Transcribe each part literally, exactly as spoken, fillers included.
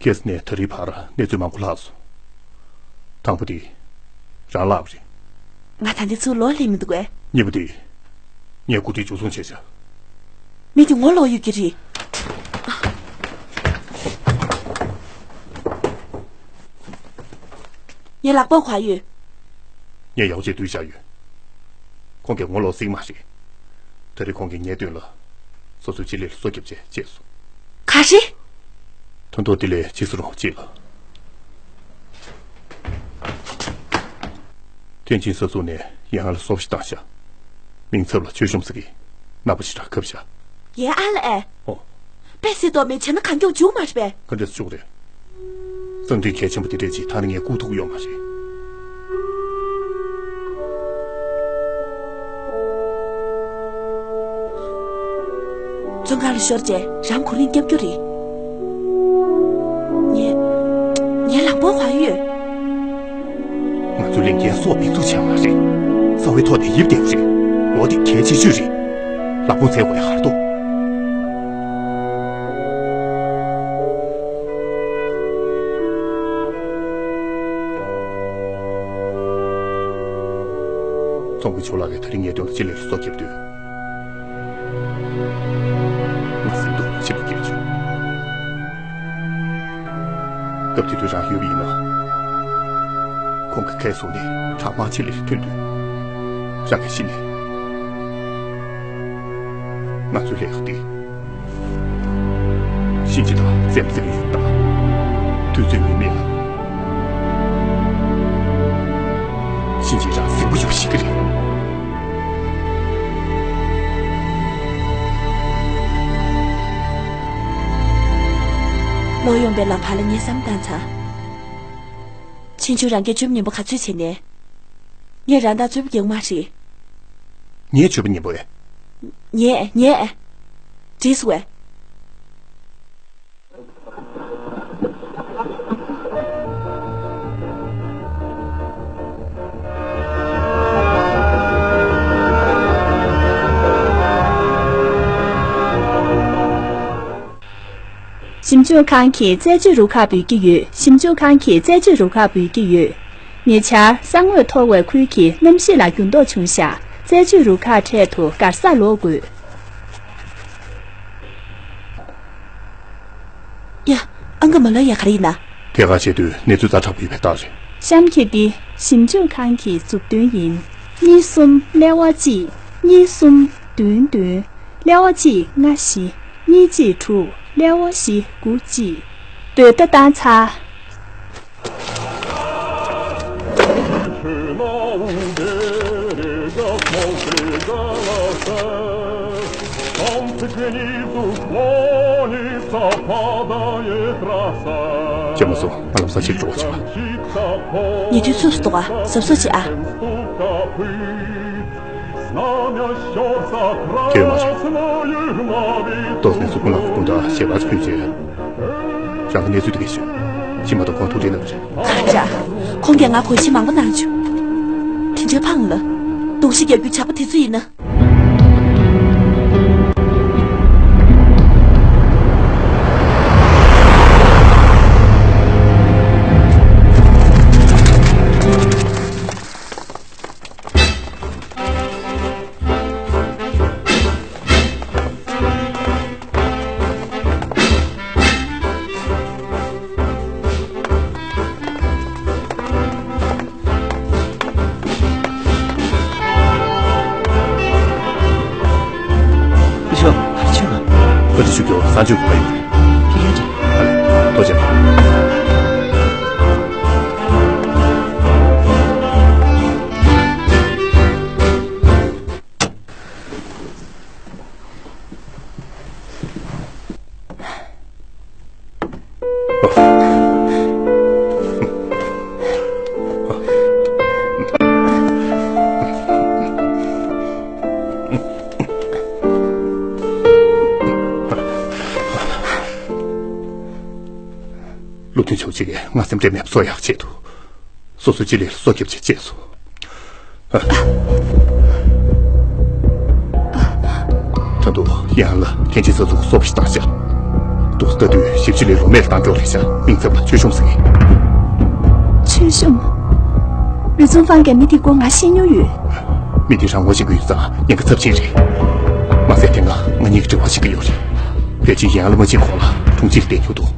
ཁེས་ནས་ད་རེས་བར་གནས་ཚུལ་མང་པོ་ལྷག་སོང་། དང་པོ་དེ། རང་བརླགས་པ་རེད། ང་ད་འདི་ཚུར་ལོག་སླེབས་མི་འདུག་གས། གཉིས་པ་དེ། ངས་འགོ་ཁྲིད་འཇུ་བཟུང་བྱས་བཞག། མི་དེ་ངོ་ལོག་ཡོད་ཀྱི་རེད། ངའི་ལག་པ་ག་པར་ཡོད། ངས་ཡག་པོ་བྱས་བསྡུས་བཞག་ཡོད། ཁོང་གིས་ངོ་ལོག་སྲིད་མ་རེད། ད་རེས་ཁོང་གིས་ངའི་མདུན་ལ། སོ་སོའི་ཆེད་ལས་ལ་སོ་བརྒྱབ་བྱས་བྱས་སོང་། ག་རེ། ད་དུང་དེ་ལས་ཕྱི་སུ་རང་ཅིག་ལ། ཐེན་ཅིན་ས་ཚུགས་ནས་ཡང་ལ་སོབ་ཞིག་བཏང་ཤག། མིང་ཚབ་ལ་ཆོས་གཞུང་ཟེར་གི། ནག་པོ་ཞེ་དྲག་ཁབ་ཤག། ཡའི་ཨ་ལ་ཨེ། ཨོ། པེ་སི་ཏོ་མེད་བྱས་ན་གང་མགྱོགས་འཇུག་མ་རེད་པས། ག་འདྲས་སུ་འཇུག་རེད། གསང་འཕྲིན་གལ་ཆེན་པོ་དེ་འདྲས་ཅིག་ད་ནི་ངས་བཀུག་ཐུབ་ཡོད་མ་རེད། བཙོན་ཁང་ལ་ཤོར་རྗེས་རང་གོ་རིམ་བརྒྱབ་རྒྱུ་རེད། ངའི་ངའི་ལག་པ་ག་པར་ཡོད། ང་ཚོའི་ལས་འགན་སྲོག་འབེན་འཛུགས་བྱས་པ་རེད། གསང་བའི་ཐོག་ནས་ཡིབ་བསྡད་པ་རེད། འོ་དེ་གལ་ཆེ་ཤོས་རེད། ལག་དཔུང་འཚོལ་དགོས་ཡ་ཧར་ཐུག། ཚོང་དཔོན་ཆོས་ལགས་ཀྱིས་ད་རིང་ངའི་དོན་དུ་ཅི་ལས་སྲོག་བསྐྱབས་དུས། ང་སེམས་སྡུག་ཆེན་པོ་སྐྱེས་བྱུང་། སྐབས་དེ་དུས་རང་ཡོད་པ་ཡིན་ན། ཁོང་གི་ཁའི་ཟུར་ནས་གྲང་དམག་ཆེད་ལས་ཐོན་དུས། རང་གི་གཤིས་ནས། ང་ཚོའི་ལས་ཀ་དེ། གཤིན་རྗེ་དང་བཙན་པོ་ཟེར་བའི་ཡུལ་དང་། དུས་ཚོད་མི་མེད་ལ། གཤིན་རྗེ་རང་གཟིགས་པོ་ཡོད་ཤེས་ཀྱི་རེད། ལོག་ཡོང་པའི་ལམ་བར་ལ་ངས་བསམ་བཏང་ཚར། ཆེ་ཆུང་རང་གིས་ཆོས་པ་ཉན་པོ་ག་ཚོད་བྱས་ནས། ངས་རང་དང་རྩོད་པ་རྒྱག་མ་རེད། ངས་ཆོས་པ་ཉན་པོ་ཨེ། ངས་ངས། འགྲིག་སོང་བས། ཞིབ་འཇུག་ཁང་གིས་རྩད་གཅོད་རུ་ཁག་འབུད་ཀྱི་ཡོད། ཞིབ་འཇུག་ཁང་གིས་རྩད་གཅོད་རུ་ཁག་འབུད་ཀྱི་ཡོད། ཉེ་ཆར་ས་ངོས་མཐོ་བའི་ཁུལ་གྱི་གནམ་གཤིས་ལ་འགྱུར་ལྡོག་བྱུང་ཤག། རྩད་གཅོད་རུ་ཁག་འཕྲལ་དུ་སྒར་སར་ལོག་དགོས། ཡ། ཨང་ཀི་མ་ལོ་ཡ་ག་རེ་ཡིན་ན། དེ་ག་བྱེད་དུས་གནས་ཚུལ་ཛ་དྲག་པོ་ཡོད་པའི་རྟགས་རེད། གཤམ་གྱི་འདི་ཞིབ་འཇུག་ཁང་གི་མཛུབ་སྟོན་ཡིན། གཉིས་གསུམ་ཀླད་པ་གཅིག་གཉིས་གསུམ་བདུན་བདུན། ཀླད་པ་གཅིག་ལྔ་བཞི། གཉིས་གཅིག་དྲུག་ཀླད་པ་བཞི་དགུ་གཅིག་བསྡུས་ལྟ་བཏང་ཚར། ཅེས་མ་སོང་། ང་ལམ་སང་ཕྱིར་འགྲོ་བ་བྱེད། ཉེ་དུས་ཚུགས་སུ་གཏོགས་ཨ། གཟབ་གཟབ་བྱེད་ཨ། དེ་མ་བྱུང་། ཏོག་ཙམ་གཟུགས་པོ་ནང་དཔུང་དང་ཞལ་པར་ཕུལ་རྗེས། རང་གི་གནས་ཚུལ་དེ་གས་ཤོད། ཕྱི་མ་གཏོགས་ཁོང་ཐུག་འཕྲད་གནང་གི་རེད། ཁ་ཅག་ཁོང་གིས་ང་གོས་ཆེན་མང་པོ་གནང་བྱུང་། དེ་འདྲའི་ཕངས་ལ། གདུང་ཤིག་རྒྱག་རྒྱུ་ཇག་པ་དེ་ཚོ་ཡིན་ན། ཨི་ཤོ། ཕར་ཕྱིན་ལ། བཀའ་འདྲི་ཞུ་རྒྱུ་གསང་སྤྱོད་ཁོ་ཡིན། ཡ་ཡ། ཐུགས་རྗེ་ཆེ། བློ་མཐུན་ཆོས་སྐྱིད་ཀྱིས་ང་སེམས་ཁྲལ་མེད་པ་བཟོ་ཡག་ཆེད་དུ། སོ་སོའི་ལྕེ་ལེ་ལ་སོ་བརྒྱབ་བྱས་བཅད་སོང་། ད་དུང་ཡང་ལ་ཐེན་ཅིན་ས་ཚུགས་སོབ་ཞིག་བཏང་ཤག། དུ་ལྟ་དུས་ཞིབ་ཕྱི་ལས་ལོ་མེར་བཏང་འགྲོ་རེད་ཤག་མིང་ཚབ་ལ་ཆོས་གཤོམ་ཟེར་གི། ཆོས་གཤོམ། ལུས་ཙུང་ཧྥང་གིས་མི་དེ་སྐོར་ང་ཤེས་མྱོང་ཡོད། མི་དེ་རང་ངོ་ཤེས་ཀྱི་ཡོད་ཙང་ཉེན་ཁ་ཚབས་ཆེན་རེད། མ་ཟད་དེ་སྔ་ང་གཉིས་ཀྱིས་འབྲེལ་བ་བྱེད་ཀྱི་ཡོད་རེད། ཕལ་ཆེར་ཡན་ལ་མ་ཕྱིན་གོང་ལ་དྲུང་ཆེར་བསྡད་མྱོང་འདུག་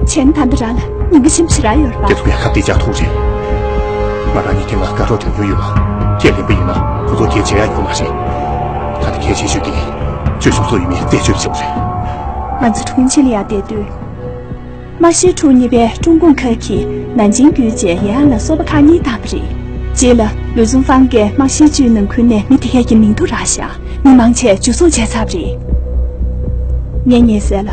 བྱས་ན་ད་ལྟ་རང་ལ་ཉེན་ཁ་ཆེན་པོ་ཞིག་རག་ཡོད་རེད་པ། དེ་ཚོ་ངས་ཁ་གཏད་བཅག་ཐུབ་རེད། ང་རང་གཉིས་དེ་སྔ་དགའ་རོགས་བྱས་མྱོང་ཡོད་ལ། ཁས་ལེན་པ་ཡིན་ན་ཁོ་ཚོ་གལ་ཆེ་ཡ་ཡོད་མ་རེད། ད་ལྟ་གལ་ཆེ་ཤོས་དེ་ཆོས་གཤོམ་སུ་ཡིན་མིན་རྩད་གཅོད་བྱེད་པ་རེད། ང་ཚོ་དྲུང་ཆེ་ལ་ཡར་བསྡད་དུས། མ་ཤི་ཁྲུའུ་གཉིས་པས་ཀྲུང་གུང་ཁ་གིས་ནན་ཅིང་བརྒྱུད་བྱས་ཡན་ལ་སོ་པ་ཁག་གཉིས་བཏང་བ་རེད། རྗེས་ལ་ལུས་ཙུང་ཧྥང་གིས་མ་ཤི་ཁྲུའུ་ནང་ཁུལ་ནས་མི་དེ་གས་ཀྱི་མིང་ཐོ་རག་ཤག་མི་མང་ཆེ་འཇུ་བཟུང་བྱས་ཚར་བ་རེད། ངས་ཉན་གསལ་ལ།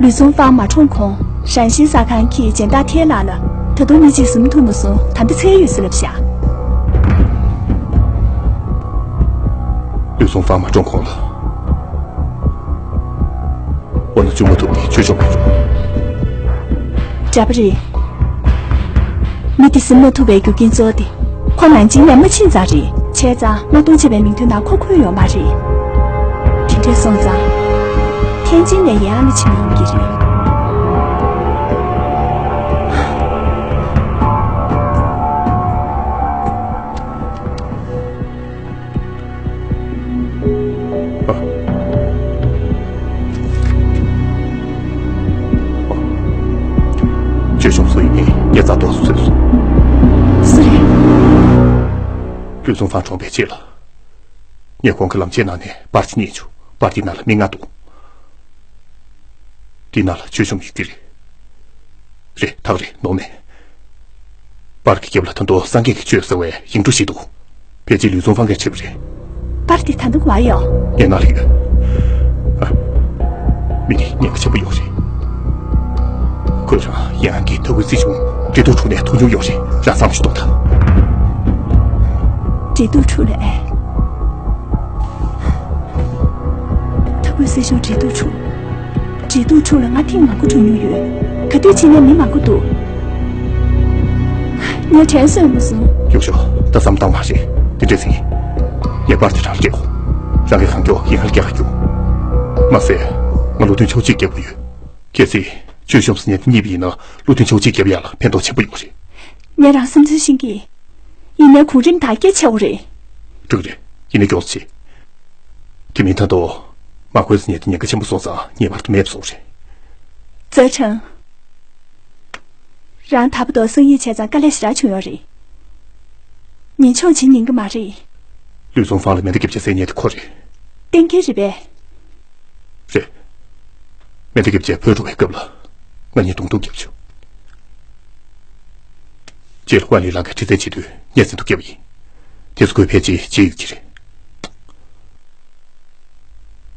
ལུས་ཙུང་ཧྥང་མ་གྲོངས་གོང་ཧྲན་ཤིན་གསར་ཁང་གི་སྦྱིན་བདག་ཐའེ་ལགས་ལ་ད་དུང་མི་གཅིག་ཟིན་མ་ཐུབ་མ་སོང་། ད་ལྟ་འཚོལ་ཡོད་ཟེར་ལབ་ཤག་ལུས་ཙུང་ཧྥང་མ་གྲོངས་གོང་ལ། འོ་ན་འཇུ་མ་ཐུབ་ནས་ཆོས་ཕྱོགས་མེད་འགྲོ། འདྲ་པོ་རེད། མི་དེ་ཟིན་མ་ཐུབ་པའི་རྒྱུ་རྐྱེན་གཙོ་བོ་དེ། ཁོ་ནན་ཅིང་ནས་མ་ཕྱིན་ཙང་རེད། བྱས་ཙང་མ་གཏོང་བྱས་པའི་མིང་ཐོའི་ནང་ཁོ་འཁོད་ཡོད་མ་རེད། དེ་འདྲ་སོང་ཙང་། ཐེན་ཅིན་ནས་ཡང་ལ་ཕྱིན་པ་ཡིན་གྱི་རེད། ཨ། ཆོས་གཤོམ་སུ་ཡིན་མིན་ངས་རྩ་ཐོག་ཏུ་འཚོལ་སོང་། སུ་རེད། ལུས་ཙུང་ཧྥང་གྲོངས་པའི་རྗེས་ལ། ངས་ཁོང་གི་ལམ་ཆས་ནང་ནས་པར་ཅིག་རྙེད་བྱུང་། པར་དེའི་ནང་ལ་མི་ལྔ་འདུག་དེའི་ནང་ལ་ཆོས་གཤོམ་ཡོད་ཀྱི་རེད། རེད། ཐག་རེད། ནོར་མེད། པར་གྱི་རྒྱབ་ལ་ད་དུང་སངས་རྒྱས་ཀྱི་ཆོས་ཟེར་བའི་ཡིག་འབྲུ་ཞིག་འདུག་ཕལ་ཆེར་ལུས་ཙུང་ཧྥང་གིས་བྲིས་པ་རེད། པར་དེ་ད་དུང་བར་ཡོད། ངའི་ནང་ལ་ཡོད། ཨ། མི་དེ་ཉེན་ཁ་ཆེན་པོ་ཡོད་རེད། ཁོས་རང་ཡང་གི་ཐ་ཝུའི་སྲིད་གཞུང་འབྲེལ་གཏུག་ཁྲུའུ་ནས་ཐུག་མྱོང་ཡོད་རེད། རང་བསམ་ཞིག་གཏོང་དང་། འབྲེལ་གཏུག་ཁྲུའུ་ལ་ཨེ། ཐ་ཝུའི་སྲིད་གཞུང་འབྲེལ་གཏུག་ཁྲུའུ། འབྲེལ་གཏུག་ཁྲུའུ་ལ་ང་ཐེངས་མང་པོ་འགྲོ་མྱོང་ཡོད། ག་དུས་ཕྱིན་ནའི་མི་མང་པོ་འདུག་ངས་དྲན་གསོས་མ་སོང་། ཡག་ཤོས། ད་བསམ་བཏང་མ་རེད། དེ་འདྲ་ཟིན། ངས་པར་དེ་རང་ལ་སྤྲད་གོ། རང་གིས་གང་མགྱོགས་ཡན་ལག་རྒྱག་ག་རྒྱུགས། མ་ཟད། ང་བློ་མཐུན་ཆའོ་ཅིས་རྒྱབ་ཀྱི་ཡོད། གལ་སྲིད་ཆོས་གཤོམ་སུ་ཉན་ཐེངས་གཉིས་པ་ཡིན་ན་བློ་མཐུན་ཆའོ་ཅིས་རྒྱབ་ཡག་ལ་ཕན་ཐོགས་ཆེན་པོ་ཡོད་རེད། ངས་རང་བསམ་ཚུལ་ཤེས་ཀྱི། ཡིན་ནའི་གོང་རིམ་དང་སྐད་ཆ་བོ་རེད། འགྲིག་རེད། ཡིན་ནའི་མགྱོགས་ཚེ། དེ་མིན་ད་དུང་མ་ཁོས་ཉེ་དུ་ཉེན་ཁ་ཆེན་པོ་སོང་ཙང་ངེས་པར་དུ་མེད་པ་བཟོ་རེད། ཙེ་ཁྲེང་། རང་ད་བར་དུ་སང་ཉིན་བྱས་ཙང་དཀའ་ལས་ཞེ་དྲག་བྱུང་ཡོད་རེད། ཉིན་ཆུང་བྱེད་ཉན་གི་མ་རེད། ལུས་ཙུང་ཧྥང་ལ་མེ་མདའ་བརྒྱབ་བྱས་བསད་ཉེན་དེ་ཁོ་རེད། གཏན་འཁེལ་རེད་པས། རེད། མེ་མདའ་བརྒྱབ་བྱས་བྲོས་འགྲོ་བའི་སྐབས་ལ། ང་གཉིས་གདོང་ཐུག་བརྒྱབ་བྱུང་། རྗེས་ལ་ཝན་ལི་ལང་གིས་ཁྲི་བཙན་བྱེད་དུས་གཉན་བཙན་དུ་བརྒྱབ་པ་ཡིན། དེ་ཚོ་ཁོས་ཕལ་ཆེར་བརྗེད་ཡོད་ཀྱི་རེད།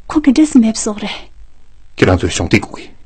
ཁོ་ག་འདྲས་སེ་མེད་པ་བཟོ་གི་རེད། ཁྱེད་རང་ཚོས་གཞོགས་འདེགས་དགོས་ཀྱི།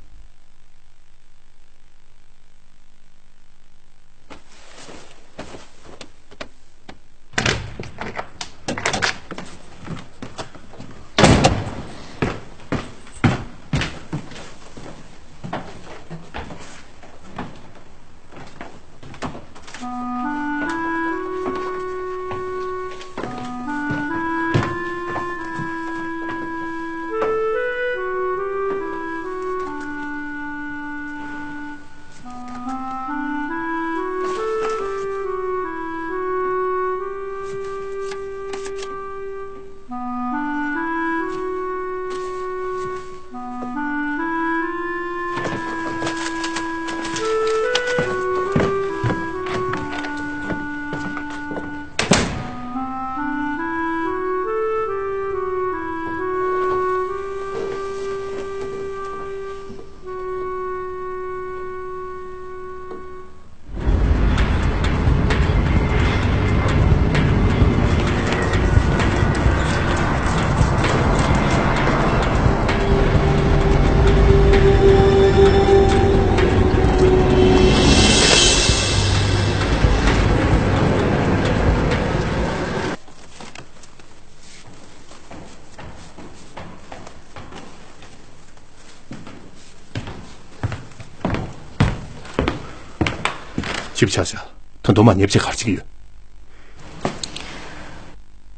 ཞིབ་ཆ་བྱ། ད་དུང་མ་ཉེས་ཆད་ག་རེ་བྱེད་ཀྱི་ཡོད།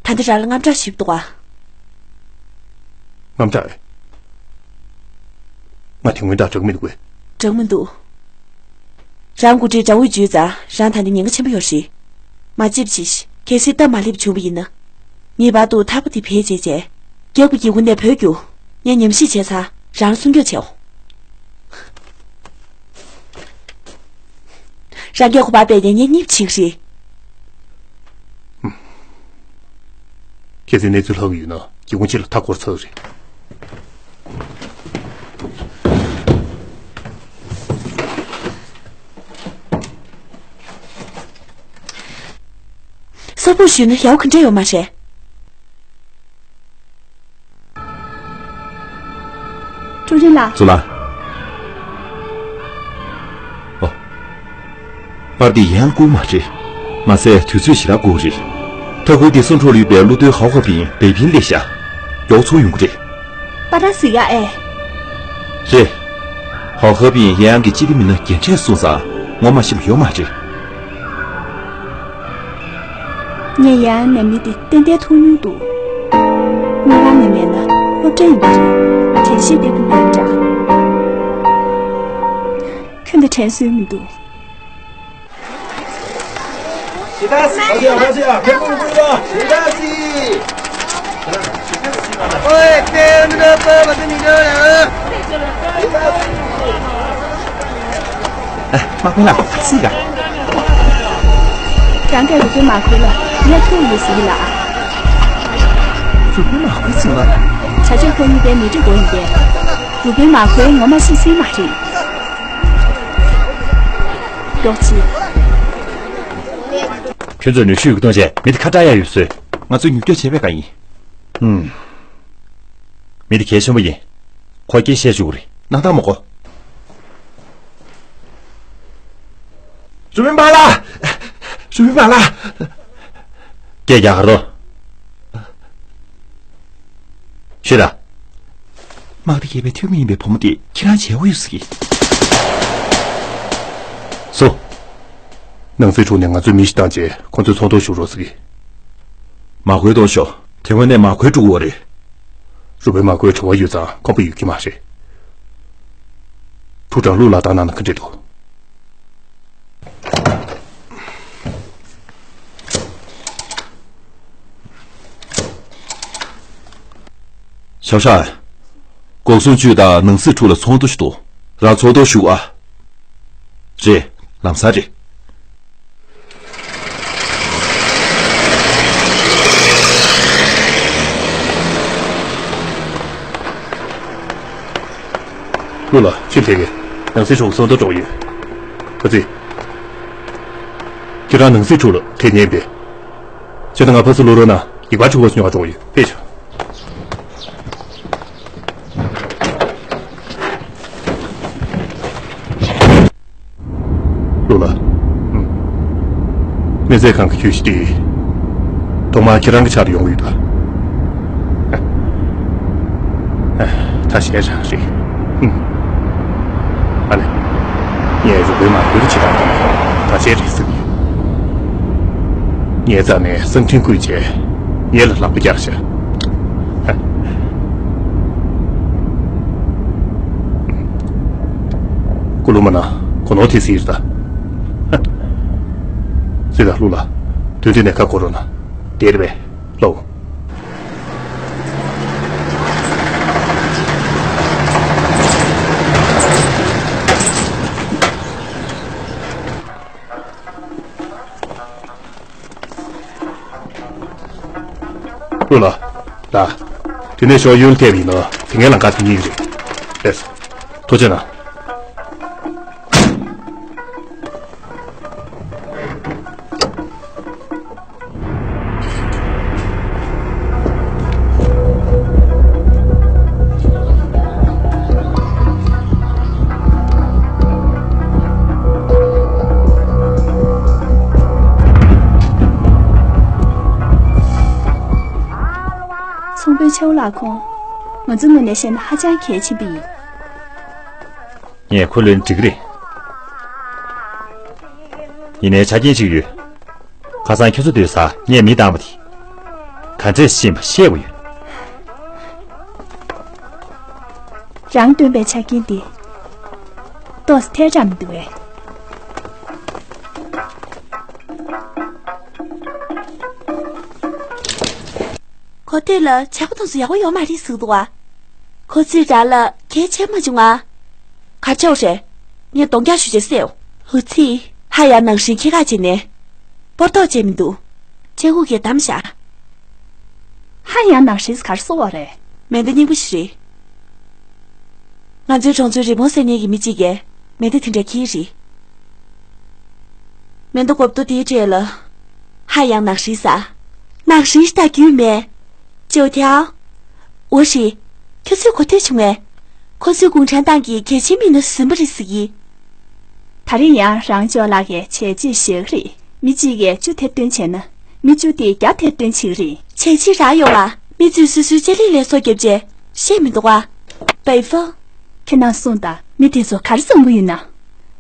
ད་འདི་རང་ལ་དངངས་སྐྲག་ཞིག་འདུག་ག་དངངས་སྐྲག་ཨེ། ང་དེ་སྔོན་དང་འདྲ་གི་མི་འདུག་གས། འདྲ་གི་མི་འདུག་རང་འགོ་ཁྲིད་དགྲ་བོས་འཇུས་ཙང་རང་ད་ནི་ཉེན་ཁ་ཆེན་པོ་ཡོད་རེད། མ་ཅིག་ཅིག་གལ་སྲིད་སྟབས་མ་ལེགས་བྱུང་བ་ཡིན་ན། ངེས་པར་དུ་ཐར་པ་དེ་བེད་སྤྱད་བྱས། རྒྱལ་པོ་གི་སྒོ་ནས་བོད་རྒྱུགས། ངས་ཉམས་ཞིབ་བྱས་ཚར། རང་སྲུང་སྐྱོབ་བྱེད་འོ། རང་གིས་ཁོ་པ་པས་ཉན་ཉན་གཉིས་ཕྱིན་རེད། ཁྱེད་ཚོས་གནས་ཚུལ་ལྷག་གི་ཡོད་ན་སྒེའུ་ཁུང་ཕྱེ་ལ་མཐའ་སྐོར་ཚར་རེད། སོག་པོར་ཞུས་ན་ཡག་པོ་ག་འདྲ་ཡོད་མ་རེད། ཀྲུའུ་རིན་ལགས། ཙུ་ལ། ཨོ། པར་འདི་ཡང་བསྐུར་མ་རེད། མ་ཟད་དུས་ཚོད་ཞེ་དྲག་འགོར་རེད། ཐ་གུ་འདི་སུ་འཕྲོ་ལུས་པའི་ཀླུ་སྟོད་ཧའོ་ཧ་པིན་བེ་པིན་ལས་ཤ། མགྱོགས་ཚུར་ཡོང་གི་རེད། པ་ཏ་སི་ཡ་ཨེ། རེད། ཧའོ་ཧ་པིན་ཡང་གི་ཅི་ལི་མི་ན་རྒན་གྲས་སོང་ཙང་ངོ་མ་ཤེས་པ་ཡོད་མ་རེད། ངས་ཡང་ནས་མི་དེ་ཏན་ཏན་ཐུག་མྱོང་འདུག་དངུལ་ཁང་ནས་མེད་ན་སློབ་གྲྭ་ཡིན་པ་རེད། དྲན་ཤེས་ལྟ་བུ་མེད་འདྲ། ཁྱོད་འདི་དྲན་སྲོལ་མི་འདུག་དམག་དཔོན་ལགས་སྲིད་ག་རང་གིས་རུ་པའི་མ་ཁོལ་ལ་ཡ་ཐུག་ཡོད་ཟེར་གི་ལགས། རུ་པའི་མ་ཁོལ་ཟེར་བ། བྱ་སྤྱོད་ཁོ་གཉིས་པའི་མི་འགྲིག་པོ་ཡིན་པས། རུ་པའི་མ་ཁོལ་ངོ་མ་ཤེས་སྲིད་མ་རེད། མགྱོགས་ཅིག་ཁྱོད་ཚོས་ནུས་ཤུགས་ཡོད་གཏོང་བྱས་མི་དེ་ཁ་བྲལ་ཡ་ཡོད་ཟེར། ང་ཚོས་མྱུར་སྐྱོབ་བྱས་པས་ག་ཡིན། ཨུམ། མི་དེ་གལ་ཆེན་པོ་ཡིན། ཁོ་སྐད་བཤད་བཅུག་གི་རེད། སྣང་དག་མ་གོ། རུ་པའི་མ་ལགས། རུ་པའི་མ་ལགས། སྐད་རྒྱག་གར་དོ། ཤོད་དང་། དམག་སྡེ་བརྒྱད་པའི་འཐུས་མི་ཡིན་པའི་བུ་མོ་དེ་ཁྱེད་རང་བྱས་པོ་ཡོད་ཟེར་གི། སུ། ནང་སྲིད་དྲུང་ནས་ང་ཚོའི་མི་ཞིག་བཏང་རྗེས་ཁོ་ཚོའི་ཚོགས་གཏོར་ཞུགས་རོགས་ཟེར་གི། མ་ཁོལ་གཏོང་ཤོག་དེ་སྔོན་ནས་མ་ཁོལ་དཀྲུགས་ཡོད་རེད། རུ་པའི་མ་ཁོལ་བྲོ་བ་ཡོད་ཙང་ཁོམ་པ་ཡོད་ཀྱི་མ་རེད། ཕྲུ་གུ་གྲྭ་ལུགས་ལ་བཏང་གནང་ན་ག་འདྲ་འདུག་ཞའོ་ཧྲན། འགོག་སྲུང་ཅུས་དང་ནང་སྲིད་དྲུང་ལ་ཚོགས་འདུ་ཞིག་འདུག་རང་ཚོགས་གཏོར་ཞུགས་ཨ། རེད། ལམ་སང་རེད། ཀླུ་ལགས། ཕྱིར་ཕེབས་ཀྱི། ནང་སྲིད་དྲུང་ཚོགས་འདུ་འགྲོ་གི་ཡོད། ཁ་རྩིས། ཁྱེད་རང་ནང་སྲིད་དྲུང་ལ་ཕེབས་མཁན་པས། ཁྱེད་དང་ང་ཕར་ཚུར་ལོག་རོགས་གནང་། ཡིག་པར་ཆུ་བ་ཉོ་བར་འགྲོ་གི་ཡོད། ཕེབས་ཤོག་ཀླུ་ལགས། ཨུམ། མི་ཚེ་གང་གི་ཁྱོད་ཤི་དེ། ཐོག་མར་ཁྱེད་རང་གི་ཆ་རུ་ཡོང་གི་ཡོད་ད། ད་གཞས་རང་རེད། ཨུམ། ཨ་ལེ། ངས་རུ་པའི་མ་ཁོལ་གྱི་བྱེད་སྟངས་དང་ད་གཞས་རེད་ཟེར་གི་ཡོད། ངའི་རྩ་ནས་གསང་འཕྲིན་བརྐུས་བྱས། ངེད་ལ་ལག་པ་བརྒྱབ་ཤག་ཀུ་ལུ་མ་ན། གོ་ནོར་ཐེབས་སྲིད་ཡོད་ད། སྲིད་ད་ཀླུ་ལགས། དོན་དུ་གནད་འགག་གོ་རོགས་གནང་། དེ་རེད་པས། ལོ། ཀླུ་ལགས། ལགས། དེ་ནས་ཞོགས་ཡུལ་ཐེབས་ཡིན་ནོ། དེ་ངའི་ལམ་ཁ་དེ་ཉིད་རེད། ལགས་སོ། ཐུགས་རྗེ་གནང་། ཚོང་དཔོན་ཆའོ་ལགས་ཁོང་། ང་ཚོའི་ངོས་ནས་བཤད་ན་ཧ་ཅང་གལ་ཆེན་པོ་ཡིན། ངས་ཁོ་ལོན་འགྲིག་གི་རེད། ཡིན་ནའི་ཆ་རྐྱེན་གཅིག་ཡོད། ཁ་སང་ཁྱོད་ཚོ་སྡོད་སར་ངས་མི་བཏང་བ་དེ། ག་འདྲས་ཕྱིན་པ་ཤེས་དགོས་ཡོད། རང་སྟོན་པའི་ཆ་རྐྱེན་འདི། ཏོག་ཙམ་ཐལ་དྲགས་མི་འདུག་གས། ཁོ་ཐོས་ལ་ཇག་པ་དང་སུ་ཡག་པོ་ཡོད་མ་རེད་ཟེར་འདུག་བ། ཁོ་ཚོས་རང་ལ་གལ་ཆེ་མ་བྱུང་ང་། ག་ཆོག་རེད། ངས་གདོང་རྒྱག་ཞུ་བྱས་སེའོ། འུ་ཚིག་ཧ་ཡང་ནང་བཞིན་ཁྱེད་ཁ་བྱས་ནས། སྤོར་ཏོག་བྱས་མི་འདུག་ལྕགས་ཁུག་གིས་བསྡམས་བཞག་ཧ་ཡང་ནང་བཞིན་གར་སོ་བ་རེད། མེ་མདའ་རྙིང་པ་ཞིག་རེད། ང་ཚོའི་གྲོང་ཚོའི་རི་བོང་ཟེར་མཁན་གྱི་མི་གཅིག་གིས་མེ་མདའ་དེ་འདྲ་འཁྱེར་རེད། མེ་མདའ་གོབ་ཏོ་དེའི་གྲས་ལ། ཧ་ཡང་ནག་ཧྲིལ་ས། ནག་ཧྲིལ་ད་རྒྱུས་མེད། ཅོ་ཐལ། འོ་ཧྲི། ཁྱོད་ཚོས་གོ་ཐོས་བྱུང་ངས། ཁོ་ཚོས་གུང་ཁྲན་ཏང་གི་གལ་ཆེའི་མི་སྣ་ཟིན་པ་རེད་ཟེར་གི། ད་རེས་ཡང་རང་ཅོ་ལགས་ཀྱིས་བྱས་རྗེས་བཞེས་ཀྱི་རེད། མི་གཅིག་གིས་བཅུ་ཐེར་བཏོན་བྱས་ན། མི་བཅུ་དེས་བརྒྱ་ཐེར་བཏོན་བྱེད་ཀྱི་རེད། བྱས་རྗེས་རག་ཡོང་ང་། མི་ཚོས་སོ་སོའི་ལྕགས་ལི་ལས་སོགས་བརྒྱབ་རྗེས་ཤེས་མི་འདུག་ག་པའི་ཧྥང་། ཁྱེད་རང་གསུངས་དང་། མི་དེ་ཚོ་ག་རེ་བསམ་གྱི་ཡོད་ན།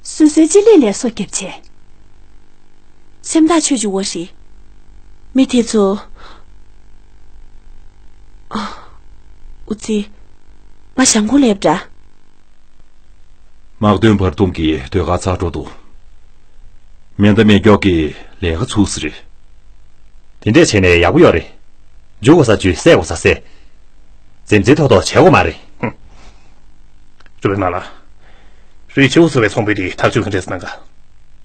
སོ་སོའི་ལྕགས་ལི་ལས་སོགས་བརྒྱབ་བྱས། སེམས་ཐག་ཆོད་ཅིག་འོ་ཧྲི། མི་དེ་ཚོ། ཨ། འུ་ཙི། ང་ཞང་ཁོ་སླེབས་འདྲ། དམག་དོན་བར་སྟོང་གི་ཟློས་གར་ཚར་འགྲོ་འདུག་མེ་མདའ་མེ་སྒྱོགས་ཀྱི་ལས་ཀ་ཚུགས་ས་རེད། དེ་འདྲས་བྱས་ནས་ཡག་པོ་ཡོད་རེད། འཇུ་དགོས་ས་འཇུས། བསད་དགོས་ས་བསད། འཛེམ་འཛེམ་ཐོག་ཐོག་བྱེད་དགོས་མ་རེད། ཧུམ། ཀྲུའུ་པེ་མ་ལགས། རུས་ཆེའུ་ཟེར་བའི་ཚོང་དཔོན་དེ་ཐག་གཅོད་ག་འདྲས་གནང་ག་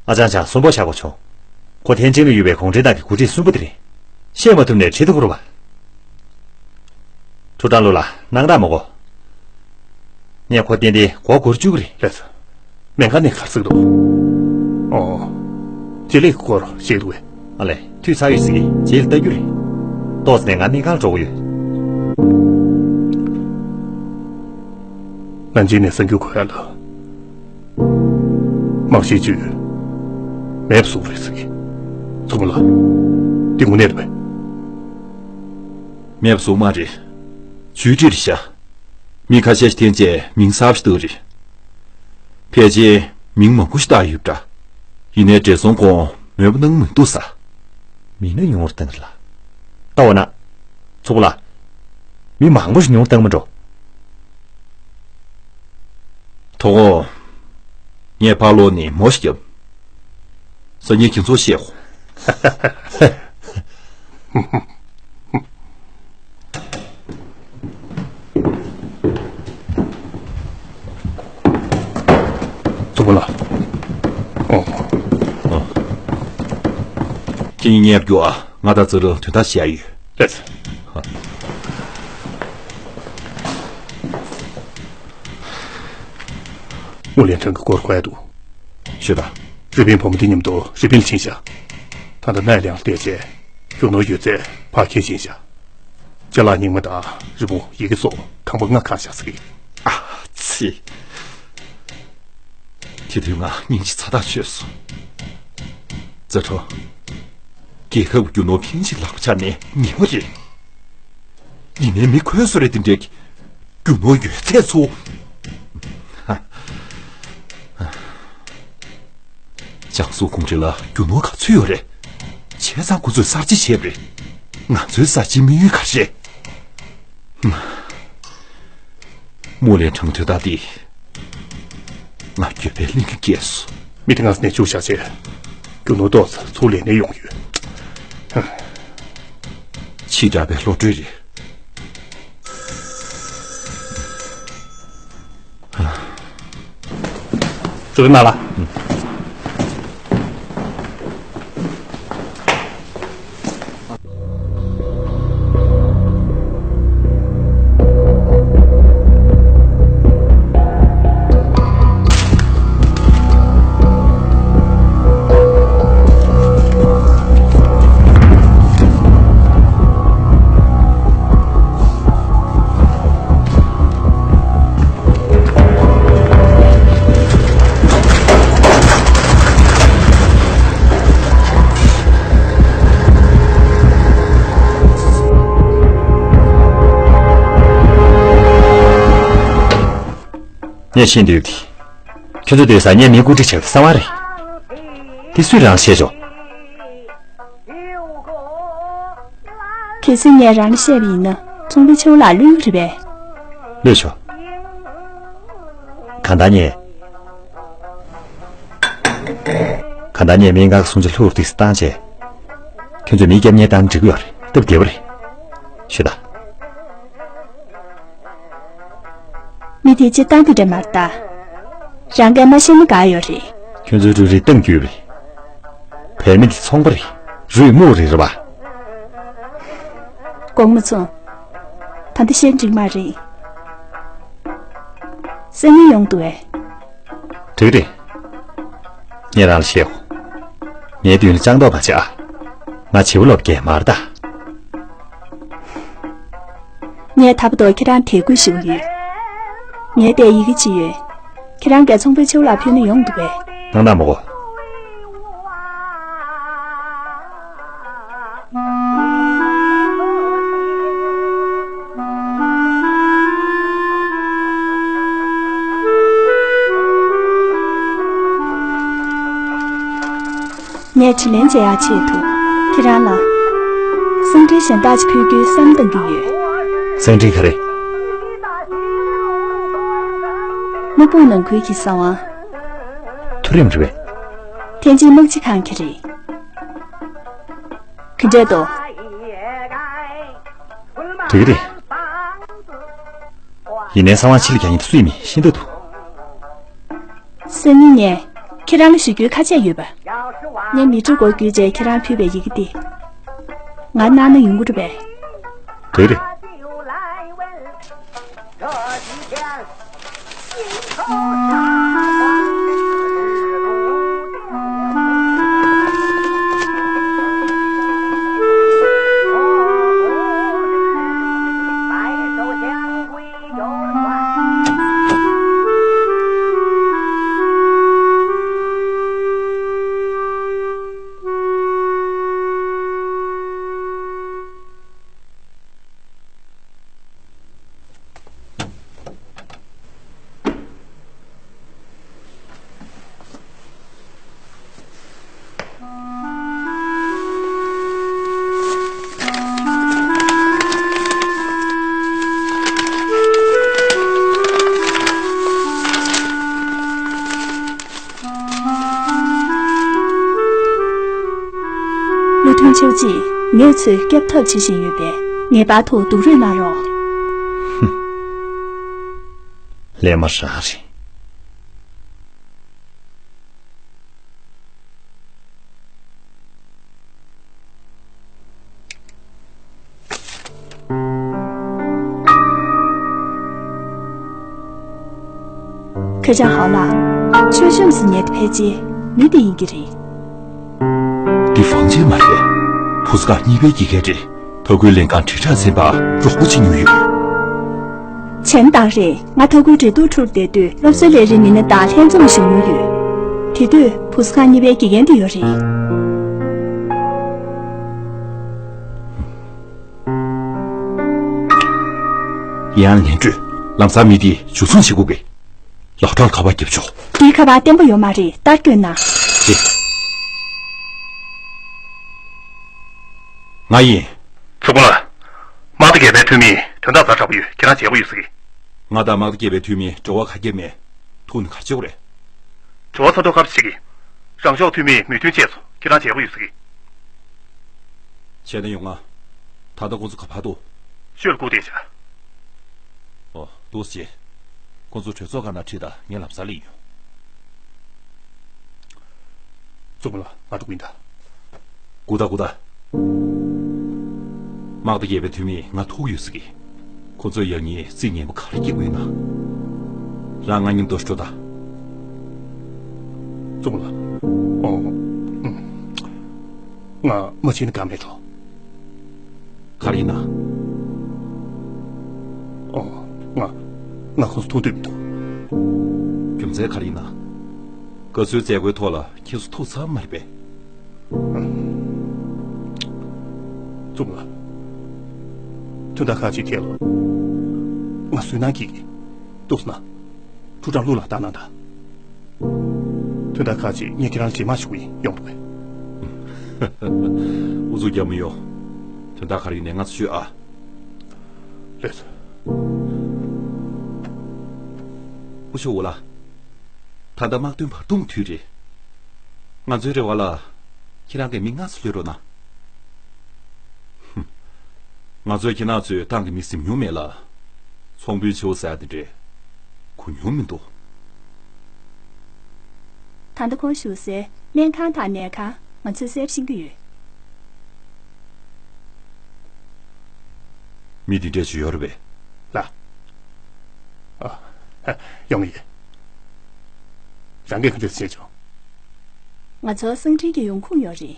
ཨ་ཅང་ཅང་གསོན་པོ་བཞག་དགོས་བྱུང་། ཁོ་ཐེན་ཅིང་ལ་ཡོད་པའི་གུང་ཁྲན་ཏང་གི་འགོ་ཁྲིད་གསོན་པོ་དེ་རེད། བཤད་མ་ཐུབ་ནས་ཁྲིད་དུ་འཁོར་བ། ཁྲུའུ་ཀྲང་ལུའུ་ལགས། སྣང་དག་མ་གོ་ངས་ཁོ་ཏན་ཏན་མགོ་སྒུར་བཅུག་གི་རེད། ལགས་སོ། སྨན་ཁང་ནས་ག་རེ་ཟེར་གྱི་འདུག་ཨོ། བྱེད་ལས་ཀྱི་སྐོར་བཤད་འདུག་གས། ཨ་ལས། འཐུས་ཚར་ཡོད་ཟེར་གི། རྗེས་ལ་ལྟ་རྒྱུ་རེད། ཏོག་ཙམ་ནས་ང་སྨན་ཁང་ལ་འགྲོ་གི་ཡོད། ནན་ཅིང་ནས་གསར་འགྱུར་གོ་ཡ་ལ། དམག་ཤེད་ཅུས་མེ་བཟུང་རེད་ཟེར་གི། མཚོ་མོ་ལགས། འདི་དངོས་གནས་རེད་པས། མེ་བཟུང་མ་རེད། ཇུས་ཀྲི་རེད་ཤག་མི་ཁ་ཤས་ཤིག་འཐེན་བྱས་མིང་གསར་པ་ཞིག་བཏགས་རེད། ཕལ་ཆེར་མིང་མང་པོ་ཞིག་བཏགས་ཡོད་པ་འདྲ། ཡིན་ནའི་བགྲེས་སོང་ཁོང་མོས་པ་གནང་མི་འདུག་ས། མི་སྣ་ཉུང་རུ་བཏང་རེད་ལ། ལྟ་འོ་ན། མཚོ་མོ་ལགས། མི་མང་པོ་ཞིག་ཉུང་རུ་བཏང་མ་འགྲོ། ཐོག་འོ། ངས་ཕར་ལོག་ནས་མོ་ཞིག་བརྒྱབ། སང་ཉིན་ཁྱེད་ཚོར་བཤད་གོ། མཚོ་མོ་ལགས། ཨོ། ཨོ། ཁྱེད་གཉིས་ངའི་རྒྱུགས་ཨ། ང་དང་ཙི་རུ་དོན་དག་བཤད་ཡ་ཡོད། ལགས་སོ། ཧ། མུའུ་ལན་ཁྲང་གི་སྐོར་གོ་ཡ་འདུག་ཤོད་དང་། རི་པིན་བུ་མོ་དེ་མཉམ་དུ་རི་པིན་ལ་ཕྱིན་ཤག་ད་ལྟ་ནའི་ལིང་ལ་བསྡད་བྱས། རྒྱུ་ནོར་ཡོད་ཚད་ཕར་འཁྱེར་ཕྱིན་ཤག་ཅ་ལག་རྙིང་མ་དང་རི་བོང་ཡི་གེ་སོགས་ཁང་པ་ལྔ་ཁག་བཞག་ཟེར་གི། ཨ་ཙི། དེ་དུས་ང་སྙིང་རྗེ་ཚ་ཐག་ཆོད་སོང་། ཙེ་ཁྲོ། རྒྱལ་ཁབ་རྒྱུ་ནོར་ཕིང་ཅིག་ལག་པ་འཆང་ནས་ཉེས་པ་རེད། ཡིན་ནའི་མི་ཁོལ་སོ་རེད་དེ་འདྲའི་རྒྱུ་ནོར་ཡོད་ཚད་ཚོ། ཧ། ཧ། ཅང་སུའུ་གུང་ཁྲན་ལ་རྒྱུ་ནོར་ག་ཚོད་ཡོད་རེད། བྱས་ཙང་ཁོ་ཚོས་གསར་བརྗེ་བྱས་པ་རེད། ང་ཚོའི་གསར་བརྗེའི་དམིགས་ཡུལ་ག་རེ་རེད། མུའུ་ལན་ཁྲང་དོན་དག་འདི། ང་འགྱོད་པའི་གླིང་ག་བསྐྱལ་སོང་། མི་དེ་སྔ་ས་ནས་བཅུག་བཞག་བྱས། རྒྱུ་ནོར་ཏོག་ཙམ་ཚུར་ལེན་ནས་ཡོང་ཡོད། ཕྱི་དྲགས་པའི་བློ་གྲོས་རེད། ཀྲུའུ་པེ་མ་ལགས། ངས་ཤེས་འདོད་ཀྱི། ཁྱོད་ཚོ་སྡོད་ས་ངས་མི་བཀོད་སྒྲིག་བྱས་པའི་གསང་བ་རེད། དེ་སུས་རང་བཤད་ཆོག་གལ་སྲིད་ངས་རང་ལ་བཤད་པ་ཡིན་ན་ཚོང་དཔོན་ཆེ་བོ་ལགས་གློད་ཀྱི་རེད་པས། གློད་ཆོག་གང་ལྟར་ངས། གང་ལྟར་ངས་སྨན་ཁང་གི་སྲུང་བྱ་ལྷུག་རུ་ཏོག་ཙམ་བཏང་བྱས། ཁྱོད་ཚོས་མི་རྒྱབ་གཉེར་བཏང་ན་འགྲིག་གི་ཡོད་རེད། སྟབས་བདེ་པོ་རེད། ཤོད་དང་། མི་དེ་སྤྱིར་བཏང་དེ་འདྲ་མ་རེད་ད། རང་གིས་མ་ཤེས་ན་དགའ་ཡོད་རེད། ཁྱོད་ཚོའི་འབྲུ་རིགས་གཏོང་རྒྱུ་རེད། བལ་མི་འདི་ཚོང་པ་རེད། རུས་རྨོ་རེད། རེད་པ། དགོངས་མ་ཚོམས། ད་འདི་བཤད་འགྲིག་མ་རེད། སང་ཉིན་ཡོང་འདུག་གས། འགྲིག་རེད། ངས་རང་ལ་བཤད་འོ། ངའི་མདུན་ལ་སྤྱང་མདོག་མ་བྱེད་ཨ། ང་བྱིས་པ་ལོབས་མཁན་མ་རེད་ད། ངས་ད་བར་དུ་ཁྱེད་རང་དད་གུས་ཞུ་གི་ཡོད། ངས་དེར་ཡི་གེ་བྲིས་ཡོད། ཁྱེད་རང་གིས་ཚོང་པའི་ཆེ་བ་ལ་ཕུལ་ན་ཡོང་འདུག་གས། གནང་དང་མོ་གོ། ངས་དྲིན་ལན་འཇལ་ཡག་ཆེད་དུ་ཁྱེད་རང་ལ་གསང་འཕྲིན་གཞན་དག་ཅིག་ཕུལ་རྒྱུའི་བསམ་བཏང་གི་ཡོད། གསང་འཕྲིན་ག་རེ། སྨུག་སྤུངས་ནང་ཁུལ་གྱི་གསང་བ། མཐོ་རིམ་རེད་པས། ཐེན་ཅིན་དམག་སྤྱི་ཁང་གི་རེད། ག་འདྲས་འདུག། འགྲིག་གི་རེད། ཡིན་ནའི་གསང་བ་ཕྱི་ལ་རྒྱག་མཁན་དེ་སུ་ཡིན་མིན་ཤེས་འདོད་འདུག། སང་ཉིན་ངས་ཁྱེད་རང་ལ་ཞུ་རྒྱུའི་ཁ་ཆད་ཡོད་པ། ངས་མི་ཁྲི་སྒོར་བརྒྱུད་བྱས་ཁྱེད་རང་ཕུལ་བའི་ཡི་གེ་འདི། ང་གནང་ན་ཡོང་གི་རེད་པས། འགྲིག་གི་རེད། བློ་མཐུན་ཆོས་སྐྱིད། ངས་ཚོད་སྐྱོབ་ཐབས་བྱེད་བཞིན་ཡོད་པས་ངེས་པར་དུ་སྡུག་རུས་གནང་རོགས། ཧུམ། ལས་མ་རག་རེད། ཁ་ཆག་ཧའོ་ལགས། མཆོད་བཤམས་སུ་ཉལ་ཏེ་ཕལ་ཆེར་མི་དེ་ཡིན་གྱི་རེད། འདི་ཝང་ཆེན་མ་རེད། བུ་ག་གཉིས་པའི་དགེ་རྒན་རེད། ཐོ་འགོད་ལྷན་ཁང་དྲིལ་བསྒྲགས་ཚན་པར་རོགས་པ་བྱེད་མྱོང་ཡོད། བྱས་ན་ད་རེས་ང་ཐོ་འགོད་འབྲེལ་གཏུག་ཁྲུར་བསྡད་དུས་སློབ་གསོའི་ལས་རིགས་མི་སྣ་དང་ལྷན་འཛོམས་བྱུང་མྱོང་ཡོད། དེ་དུས་བུ་ག་གཉིས་པའི་དགེ་རྒན་དེ་ཡོད་རེད། ཡང་ལན་སྤྲོད། ལམ་སང་མི་དེ་འཇུ་བཟུང་བྱེད་དགོས་གི། ལག་ཁྲ་ཁ་པར་རྒྱབ་ཆོག། དེའི་ཁ་པར་བརྟན་པོ་ཡོད་མ་རེད། ལྟར་སྐྱོན་ན། རེད། ང་ཡིན། ཚོགས་པ་ལ། དམག་སྡེ་བརྒྱད་པའི་འཐུས་མིས་དོན་དག་ཛ་དྲག་པོ་ཡོད། ཁྱེད་རང་བྱེད་དགོས་ཡོད་ཟེར་གི། ང་དང་དམག་སྡེ་བརྒྱད་པའི་འཐུས་མིའི་འབྲེལ་བ་ག་རེ་མེད། ཐུག་ནས་ག་རེ་བྱེད་དགོས་རེད། དྲི་བ་ཚ་ཐོག་ཁ་པར་བྱེད་ཀྱི། རང་ཕྱོགས་འཐུས་མིས་མོས་མཐུན་བྱས་སོང་། ཁྱེད་རང་བྱེད་དགོས་ཡོད་ཟེར་གི། བྱས་ན་ཡོང་ང་། ད་ལྟ་ཁོང་ཚོ་ག་པར་འདུག། ཤོད་ལ་སྒུག་བསྡད་བྱ། ཨོ། འདུག་སེ་བྱེད། ཁོང་ཚོ་གྲོས་ཚོགས་སྒང་ནང་ཁྲིད་དང་། ངས་ལམ་སང་སླེབས་ཡོང་། གཙུག་ལགས། ང་འགྲོ་གི་ཡིན་ད། སྒུག་ད་སྒུག་ད། དམག་སྡེ་བརྒྱད་པའི་འཐུས་མིས་ང་ཐུག་ཡོད་ཟེར་གི། ཁོ་ཚོས་ཡང་སྙིང་རྩིས་ངན་པ་ག་རེ་སྐྱེ་དགོས་ན། རང་ང་མཉམ་དུ་འགྲོ་ད། གཙུག་ལགས། ཨོ། ཨུམ། ང་མ་ཕྱིན་ན་དགའ་མེད་འགྲོ། ག་རེ་ཡིན་ན། ཨོ། ང་། ང་ཁོང་ཚོ་ཐུག་འདོད་མི་འདུག། རྒྱུ་མཚན་ག་རེ་ཡིན་ན། ག་ཚོད་མཛད་སྒོའི་ཐོག་ལ་ཁྱེད་ཚོ་ཐུག་ཚར་མ་རེད་པས། གཙུག་ལགས། དོན་དག་ཁག་ཅིག་ཐད་ལ་ང་སུན་སྣང་སྐྱེ་གི། འདུག་སེ་གནང་། ཁྲུའུ་ཀྲང་ལུའུ་ལགས་བཏང་གནང་དང་། དོན་དག་ཁག་ཅིག་ངས་ཁྱེད་རང་ལ་རྗེས་མ་ཞུ་གི་ཡིན། ཡོང་འགྲོ་བས། ཨུ་ཚུགས་རྒྱག་མི་ཡོང་། དོན་དག་ག་རེ་ཡིན་ནའི་ང་ཚོ་ཤོད་ཨ། ལགས་སོ། ཨུ་ཆོ་ཝུ་ལགས། ད་ལྟ་དམག་དོན་བར་སྟོང་དུས་རེད། ང་ཚོའི་རེ་བ་ལ་ཁྱེད་རང་གིས་མི་མངགས་སུ་གློད་རོགས་གནང་། ཧུམ། ང་ཚོས་ཁྱེད་རང་ཚོའི་ཏང་གི་མི་ཟིན་མྱོང་མེད་ལ། ཚོང་དཔོན་ཆེ་བོ་ཟེར་ཡ་དེ་འདྲས་གོ་མྱོང་མི་འདུག། ད་ལྟ་ཁོང་བཞུགས་སའི་སྨན་ཁང་དང་ནད་ཁང་ང་ཚོས་གསལ་པོ་ཤེས་ཀྱི་ཡོད། མི་དེ་འདྲས་ཅིག་ཡོད་རེད་པས། ལགས། ཨ། ཡོང་ཡོད། རང་གིས་ག་འདྲས་བྱས་བྱུང་། ང་ཚོ་གསང་འཕྲིན་གྱི་ཡོང་ཁུངས་ཡོད་རེད།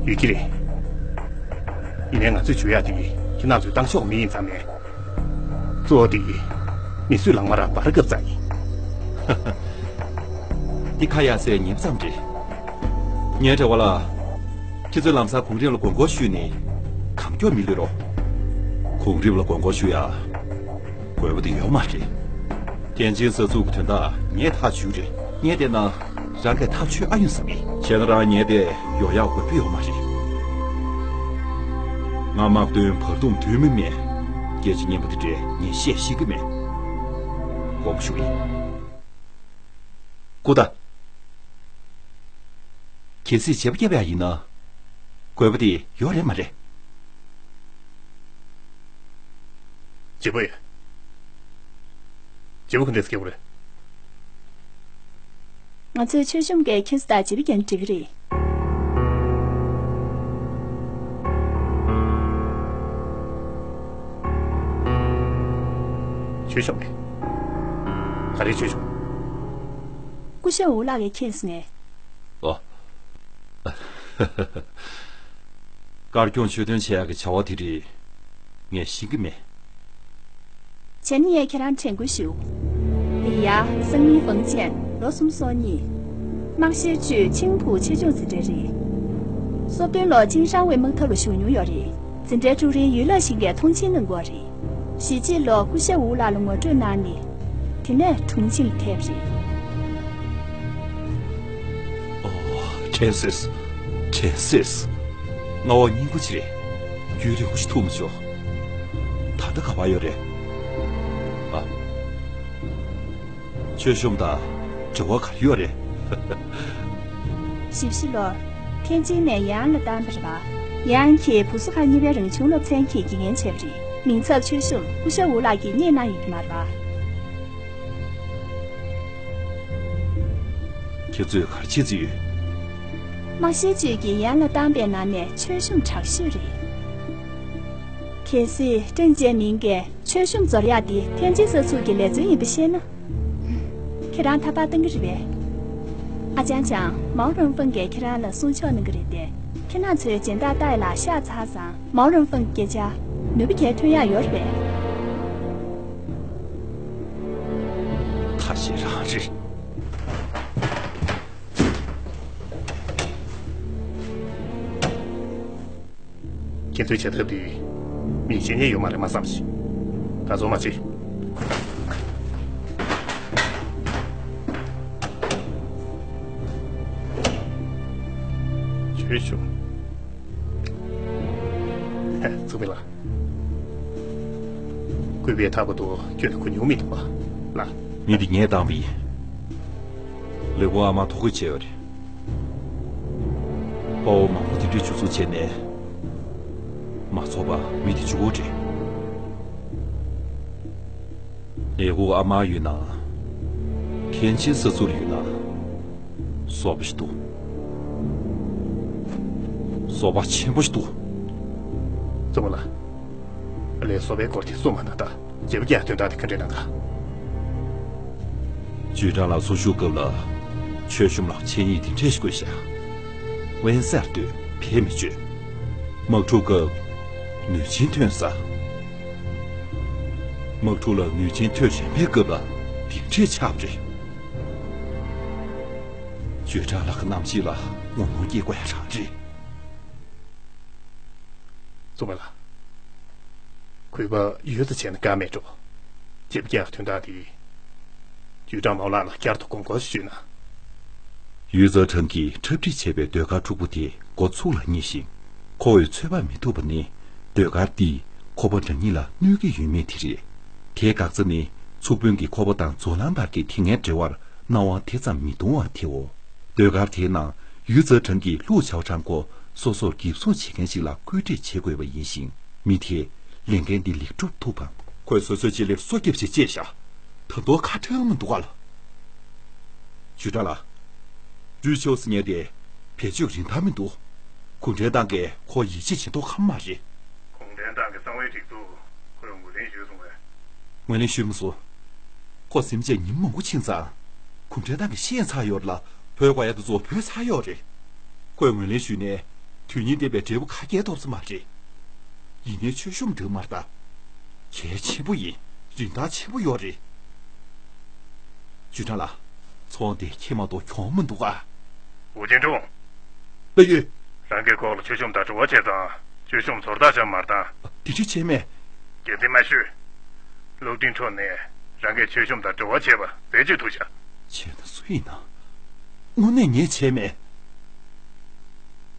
ཡོད་ཀྱི་རེད། ཡིན་ནའི་ང་ཚོས་བྱུག་ཡག་དེ་ཁྱེད་རང་ཚོའི་ཏང་ཤོག་མི་ཡིན་ཙང་མེད། གཙོ་བོ་དེ་མི་གསོད་ལག་དམར་བར་སྐབས་ཙམ་ཡིན། འདི་ཁ་ཡར་བཟས་ཉེས་པ་ཙམ་རེད། ངའི་རེ་བ་ལ། ཁྱེད་ཚོས་ལམ་སང་གོང་རིམ་ལ་དགོས་མཁོ་ཞུས་ནས་གང་མགྱོགས་མི་གློད་རོགས། གོང་རིམ་ལ་དགོས་མཁོ་ཞུ་ཡ། དགོས་པ་དེ་ཡོད་མ་རེད། ཐེན་ཅིན་ས་ཚུགས་ཀྱི་དོན་དག་ངས་ཐག་ཆོད་རེད། ངས་བལྟས་ན་རང་གིས་ཐག་ཆོད་ཨ་ཡོང་བསམ་གི། བྱས་ན་རང་ངས་དེ་ཡོང་ཡག་དགོས་པ་ཡོད་མ་རེད། ང་དམག་དོན་བར་སྟོང་དུས་མི་མེད། སྐད་ཆ་སྙན་པོ་དེ་འདྲས་ངས་བཤད་ཤེས་ཀྱི་མེད། དགོངས་པ་ཞུ་གི་ཡིན། སྐུ་ད། གལ་སྲིད་བྱེད་པ་བརྒྱབ་ཡག་ཡིན་ན། དགོས་པ་དེ་ཡོད་རེད་མ་རེད། བྱེད་པ་ཡོད། བྱེད་པ་ག་འདྲས་བརྒྱབ་པ་རེད། ང་ཚོས་མཆོད་གཤོམ་གྱི་ཁྱེད་ཚོ་དང་བྱེད་པ་རྒྱག་འགྲིག་གི་རེད། མཆོད་གཤོམ་རེད། ག་རེ་མཆོད་གཤོམ། སྐུ་ཞབས་ཝུ་ལགས་ཀྱིས་མཁྱེན་སོང་ངས། ཨོ། དཀར་སྐྱོང་མཆོད་རྟེན་བྱེད་ཡག་གི་བྱ་བ་དེ་རིགས་ངས་ཤེས་ཀྱི་མེད། བྱས་ན་ངས་ཁྱེད་རང་དྲན་སྐུལ་ཞུ། ལི་ཡ་སང་ཉིན་ཧྥང་ཅན་ལོ་སུམ་ཅུ་སོ་གཉིས། དམག་བཤེར་ཅུས་ཆིང་ཕུའུ་ཆེད་སྦྱོང་འཛིན་གྲྭའི་རེད། སོ་བདུན་ལོར་ཅིན་ཧྲང་ཝེ་དམག་འཐབ་ལ་ཞུགས་མྱོང་ཡོད་རེད། འཛིན་གྲྭའི་ཀྲུའུ་རིན་ཡུས་ལགས་ཞིག་གིས་མཐོང་མཆན་གནང་གི་ཡོད་རེད། གཞིས་བྱེས་ལོ་སྐུ་ཞབས་ཝུ་ལགས་ལ་ངོ་སྤྲོད་གནང་ནས། དེ་ནས་དྲུང་ཆེ་ལ་ཐེབས་རེད། ཨོ། དྲན་སོང་། དྲན་སོང་། རྔ་བ་སྙིང་པོ་ཅིག་རེད། རྒྱུན་རིང་པོ་ཞིག་ཐུག་མ་བྱུང་། ད་ལྟ་ག་པར་ཡོད་རེད། ཨ། མཆོད་གཤོམ་དང་འབྲེལ་བ་ག་རེ་ཡོད་རེད། བཞི་བཞི་ལོར། ཐེན་ཅིན་ནས་ཡང་ལ་བཏང་བ་རེད་པ། ཡང་གིས་བུ་སུ་ཁ་གཉིས་པའི་རང་བྱུང་སློབ་ཚན་གྱི་དགེ་རྒན་བྱས་པ་རེད། མིང་ཚབ་མཆོད་གཤོམ་སྐུ་ཞབས་ཝུ་ལགས་ཀྱིས་རྙེད་གནང་ཡོད་ཀྱི་མ་རེད་པ། ཁྱེད་ཚོས་ག་རེ་བྱེད་རྩིས་ཡོད། དམག་བཤེར་ཅུས་ཀྱིས་ཡང་ལ་བཏང་པའི་ནང་ནས་མཆོད་གཤོམ་དྲག་ཤོས་རེད། གལ་སྲིད་ཀྲེང་ཅན་མིང་གིས་མཆོད་གཤོམ་འཛོར་ཡག་དེ་ཐེན་ཅིན་ས་ཚུགས་ཀྱི་ལས་རྩལ་ཡིན་པ་ཤེས་ན། ཁྱེད་རང་ཐག་པ་གཏང་གི་རེད་པས། ཨ་ཅང་ཅང་མའོ་རོང་ཧྥང་གིས་ཁྱེད་རང་ལ་སྲུང་སྐྱོབ་གནང་གི་རེད་དེ། ཁྱེད་རང་ཚོའི་སྦྱིན་བདག་ཏཱའི་ལགས་ཤ་ཚ་ཙང་མའོ་རོང་ཧྥང་སྐད་ཆ་ནུས་པ་གལ་ཐོན་ཡག་ཡོད་རེད་པས། ཐབས་ཤེས་རང་རེད། ཁྱེད་ཚོའི་བྱ་ཐབས་འདི་མི་ཤེས་མཁན་ཡོད་མ་རེད་མ་བསམ་ཞིག་ད་ཚོད་མ་བྱེད། བྱོས་ཤོག་ཚུགས་མི་ལ། སྐུད་པས་ཐག་པ་དུ་ཁྱོད་ལ་གོ་མྱོང་མི་འདུག་པ་ལ། མི་འདི་ངས་བཏང་བ་ཡིན། ལེགས་པོ་ཨ་མ་ཐུག་གི་བྱས་ཡོད་རེད། དཔའ་བོ་མང་པོ་དེ་འདྲས་འཇུ་བཟུང་བྱས་ནས། མ་ཚོགས་པ་མི་དེ་འཇུ་བོ་རེད། ལས་འགུལ་ཨ་མ་ཡོད་ན། ཐེན་ཅིན་ས་ཚུགས་ལ་ཡོད་ན། བཟོ་པ་ཞིག་འདུག་བཟོ་པ་ཆེན་པོ་ཞིག་འདུག་གཙོ་བོ་ལ། ལས་བཟོ་པའི་སྐོར་དེ་གསུངས་མ་གནང་ད། རྗེ་པོ་རྒྱལ་དོན་དག་དེ་ག་འདྲས་གནང་ག་ཇུས་ཀྲང་ལགས་འཚོ་བཞུགས་སྐབས་ལ་མཆོད་གཤོམ་ལ་མཚན་ཉིད་དེ་འདྲས་ཤིག་དགོས་ཤག་དབེན་སར་སྡོད་ཕན་མི་ཆོད། དམག་འཁྲུག་སྐབས་ནུས་ཆེན་ཐོན་ས། དམག་འཁྲུག་ལ་ནུས་ཆེན་ཐོན་གཞན་པའི་སྐབས་ལ་དེ་འདྲས་ཆགས་པ་རེད། ཇུས་ཀྲང་ལགས་ཀྱི་རྣམ་ཤེས་ལ་ངོ་གནོང་སྐྱེལ་དགོས་ཡ་རང་རེད། གཙོ་བོ་ལ། གུས་པ་ཡུས་ཙི་བྱས་ན་དགའ་མེད་འགྲོ། ལྕེབ་རྒྱག་དོན་དག་དེ། ཇུས་ཀྲང་མའོ་ལགས་ལ་བསྐྱར་དུ་དགོངས་སྐོར་ཞུས་ན། ཡུས་ཙི་ཁྲང་གིས་འཁྲབ་ཁྲིད་བྱས་པའི་ཟློས་གར་འཁྲུག་པོ་དེ་འགོ་ཚུགས་ལ་ཉེ་ཞིང་། ཁོ་བོས་ཚོད་དཔག་མི་ཐུབ་པ་ནི། ཟློས་གར་འདིས་ཁོ་པ་རང་ཉིད་ལ་གནོད་ཀྱི་ཡོད་མེད་དེ་རེད། དེའི་འགག་རྩ་ནི། ཚུགས་དཔོན་གྱི་ཁོ་པ་དང་ཛོ་ལན་བར་གྱི་དེ་སྔའི་འབྲེལ་བར་སྣང་བ་དེ་ཙམ་མི་གཏོང་བ་དེའོ། ཟློས་གར་དེའི་ནང་ཡུས་ཙེ་ཁྲང་གིས་ལུའུ་ཆའོ་ཁྲང་ཁོ་སོ་སོར་འགེབས་སྲུང་བྱེད་མཁན་ཞིག་ལ་བཀོད་སྒྲིག་བྱེད་དགོས་པ་ཡིན་ཞིང་། མི་དེས་ལས་འགན་འདི་ལེགས་གྲུབ་ཐུབ་བམ། ཁོས་སོ་སོའི་ལྕེ་ལེབ་སོ་བརྒྱབ་ཅིག་བཅད་བཞག་ད་དུང་ཁ་བྲལ་མི་འདུག་ག་ལ། ཅུས་ཀྲང་ལགས། ཀྲུའུ་ཆའོ་ཟེར་མཁན་དེ་བེད་སྤྱོད་རིན་ཐང་མི་འདུག་གུང་ཁྲན་ཏང་གིས་ཁོ་ཡིད་ཆེས་བྱེད་མདོག་ཁ་པོ་མ་རེད། གུང་ཁྲན་ཏང་གི་གསང་བའི་སྒྲིག་འཛུགས་ཁོས་ངོས་ལེན་ཞུས་སོང་བས། ངོས་ལེན་ཞུས་མ་སོང་། ཁོ་ཟིན་བྱས་ཉིན་མང་པོ་ཕྱིན་ཙང་། གུང་ཁྲན་ཏང་གིས་ཤེས་ཚར་ཡོད་རེད་ལ། བོད་དགོས་ཡ་དེ་ཚོ་བོད་ཚར་ཡོད་རེད། ཁོས་ངོས་ལེན་ཞུས་ནས་དོན་སྙིང་ལྡན་པའི་འབྲས་བུ་ག་གེ་ཐོབ་ས་མ་རེད། ཡིན་ནའི་མཆོད་གཤོམ་འདི་མ་རེད་ད། གལ་ཆེན་པོ་ཡིན། རིན་ཐང་ཆེན་པོ་ཡོད་རེད། ཅུས་ཀྲང་ལགས། ཚོང་དེ་ཁྱེད་མ་གཏོགས་གྱོང་མི་འདུག་ག་ཝུའུ་ཅན་ཀྲུང་། ལགས་ཡོད། རང་གི་ཁོག་ལ་མཆོད་གཤོམ་དང་བྲོ་བ་བྱས་ཙང་། མཆོད་གཤོམ་ཚོར་ཐག་ཆོད་མ་རེད་ད། དེ་འདྲ་བྱས་མེད། རྒྱལ་མཚན་མ་ཞུས། ལུའུ་ཀྲིན་ཁྲོ་ནས་རང་གིས་མཆོད་གཤོམ་དང་བྲོ་བ་བྱས་པ་རྩད་གཅོད་ཐུབ་ཤག་བྱས་ན་སུ་ཡིན་ན། དངོས་གནས་ངས་བྱས་མེད།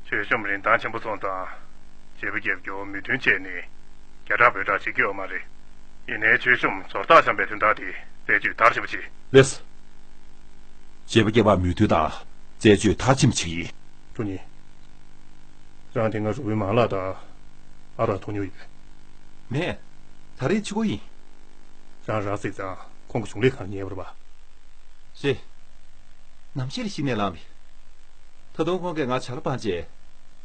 མཆོད་གཤོམ་རིན་ཐང་ཆེན་པོ་སོང་ཙང་། བརྗེ་པོ་བརྒྱབ་རྒྱུ་མོས་མཐུན་བྱས་ནས། བརྒྱ་ཕྲག་བོད་ཕྲག་བྱེད་ཀྱི་ཡོད་མ་རེད། ཡིན་ནའི་མཆོད་གཤོམ་ཚོར་ཐག་ཆོད་པའི་དོན་དག་དེ་རྩད་གཅོད་མཐར་ཕྱིན་པ་བྱེད། ལགས་སོ། བརྗེ་པོ་བརྒྱབ་པར་མོས་མཐུན་དང་རྩད་གཅོད་མཐར་ཕྱིན་པ་བྱེད་ཀྱི་ཡིན། ཀྲུང་ཉི། རང་དེ་སྔ་རུ་བའི་མ་ལགས་དང་ཨ་རག་འཐུང་མྱོང་ཡོད་པས། མེད། ད་རེས་ཕྱི་སྒོ་ཡིན། རང་ར་བཟི་ཙང་ཁོང་གི་གཞུང་ལས་ཁང་ཉེ་བར་བ། རེད། ནམ་ཞིག་ལ་གཞི་ནས་ལངས་པས། ད་དུང་ཁོང་གིས་ང་ཇ་ལ་སྤངས་རྗེས་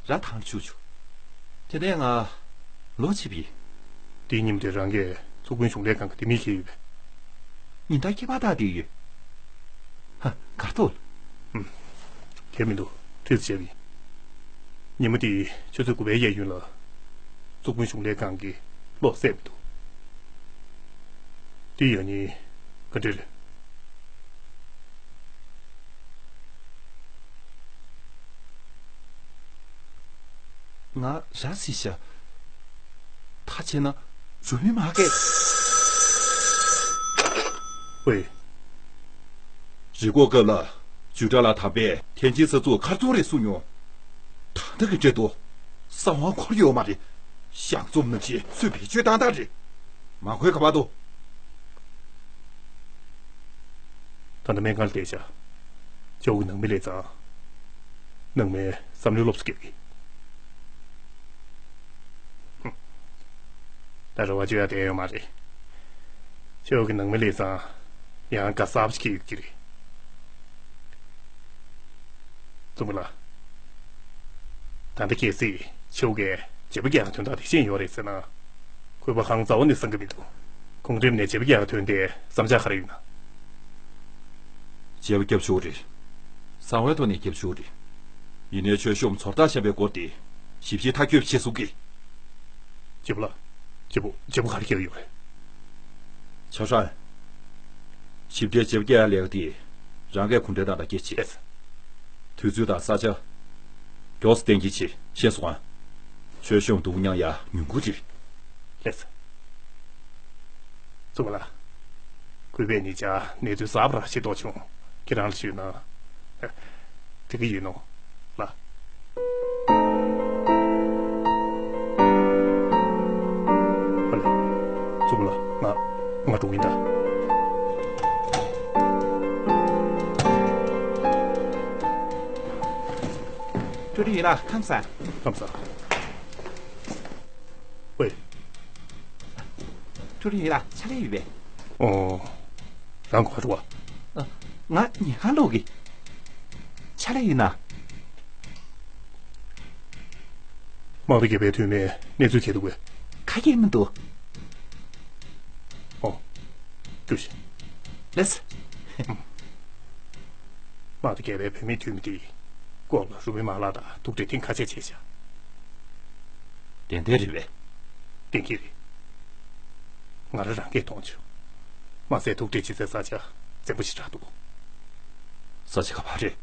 ར་ཐང་ལ་བཅུག་བཅུག་དེ་ནས་ང་ལོག་ཕྱིན་པ་ཡིན། དེའི་ཉིན་དེ་རང་གིས་ཚོགས་དཔོན་གཞུང་ལས་ཁང་གི་ལྟེ་གནས་ཁེལ་ཡོད་པས། ཉིན་ལྟར་ཁྱད་པར་དག་བསྡད་ཡོད། ཧ། གར་ཐུག་ཨུམ། གལ་མི་འདུག་འཁྲིས་སུ་བྱས་པ་ཡིན། ཉིན་མོ་དེའི་ཆུ་ཚོད་དགུ་པའི་གཡས་གཡོན་ལ། ཚོགས་དཔོན་གཞུང་ལས་ཁང་གི་གློག་གསལ་མི་འདུག་དེ་ཡང་ཉིན་ག་འདྲ་རེད། ང་ར་བཟི་ཤག་ད་བྱས་ན་རུ་མི་མ་སྐད། ཝེ། རི་འགོག་སྐབས་ལ་ཅུས་ཀྲང་ལགས་དམ་པས་ཐེན་ཅིན་ས་ཚུགས་མཁར་རྫོང་རེད་གསུངས་མྱོང་། ད་ལྟ་གི་འདྲ་འདུག་གསང་བ་འཁོར་ཡོད་མ་རེད། གཞང་འཛོམས་ནང་བཞིན་སུས་བེད་སྤྱོད་བཏང་བཏང་རེད། མ་གོའི་ག་པར་འདུག་ད་ལྟ་སྨན་ཁང་ལ་བསྡད་བཞག་ཁྱེའུ་གི་ནང་མི་སླེབས་ཙང་། ནང་མིས་བསམ་བློའི་སློབ་གསོ་རྒྱག་གི། ཧུམ། ད་རེ་བ་བཅོལ་ཡ་དེ་ཡོད་མ་རེད། ཁྱེའུ་གི་ནང་མི་སླེབས་ཙང་ཡང་དགའ་ས་བ་ཞིག་ཡོད་ཀྱི་རེད། ཙུམ་པ་ལགས། ད་ལྟ་གལ་སྲིད་ཁྱེའུ་གིས་བརྗེ་པོ་རྒྱག་དོན་དག་དེ་ཤེས་ཡོད་རེད་ཟེར་ན། ཁོས་ཕ་ཁང་རྩ་བ་ནས་བསམ་གྱི་མི་འདུག་ཁོང་ཁྲིམས་ནས་བརྗེ་པོ་རྒྱག་དོན་དེ་བསམ་འཆར་ག་རེ་ཡོད་ན། བརྗེ་པོ་རྒྱབ་ཆོག་རེད། གསང་བའི་ཐོག་ནས་རྒྱབ་ཆོག་རེད། ཡིན་ནའི་མཆོད་གཤོམ་ཚོར་ཐག་ཆོད་པའི་སྐོར་དེ་ཞིབ་བཤེར་མཐའ་འཁྱོལ་བྱེད་སྲུང་གི། བརྗེ་པོ་ལགས། བརྗེ་པོ་བརྗེ་པོ་ག་རེ་རྒྱག་གི་ཡོད་རེད། ཆའོ་ཧྲན། ཞིབ་ཕྲའི་བརྗེ་པོ་རྒྱག་ཡ་ལས་ཀ་དེ་རང་གིས་གུང་ཁྲན་ཏང་ལ་སྐད་ཆ་བྱས། དུས་ཚོད་དང་ས་ཆ་མགྱོགས་སུ་གཏན་འཁེལ་བྱེད། ཤེས་སོང་ཨ། མཆོད་གཤོམ་འདུག་མཉམ་ཡ་ཉུང་གུ་རེད། ལགས་སོ། ཙུམ་པ་ལགས། གུས་པས་ཉེ་ཆར་གནས་ཚུལ་གསར་པ་རང་ཤེས་རྟོགས་བྱུང་། ཁྱེད་རང་ལ་ཞུས་ན་འགྲིག་གི་ཡིན་ནོ། ལགས། ཨ་ལེ། ཙུམ་པ་ལགས། ང་ང་འགྲོ་གི་ཡིན་ད། ཀྲུའུ་ཀྲིན་ཡོད་ལགས། ཁམས་བཟང་། ཁམས་བཟང་། ཝེ། ཀྲུའུ་ཀྲིན་ཡོད་ལགས། ཕྱག་ལས་ཡོད་པས། ཨོ། རང་ག་པར་འགྲོ་བ། ཨ། ང་ཉལ་ཁང་ལོག་གི། ཕྱག་ལས་ཡོད་ན། དམག་སྡེ་བརྒྱད་པའི་འཐུས་མིས་གནས་ཚུལ་གྱི་འདུག་གས། ག་གེ་མི་འདུག་ཨོ། རྒྱུགས་ཤིག་ལགས་སོ། དམག་སྡེ་བརྒྱད་པའི་བུད་མེད་འཐུས་མི་དེའི་སྐོར་ལ་རུ་མི་མ་ལགས་དང་ཐུག་འཕྲད་ཐེངས་ཁ་ཤས་བྱས་ཤག་ཏན་ཏན་རེད་པས། ཏན་གྱི་རེད། ང་རང་རང་སྐད་གཏོང་བྱུང་། མ་ཟད་ཐུག་འཕྲད་བྱེད་སའི་ས་ཆ་བཙན་པོ་ཞིག་རག་འདུག་ས་ཆ་ག་པར་རེད།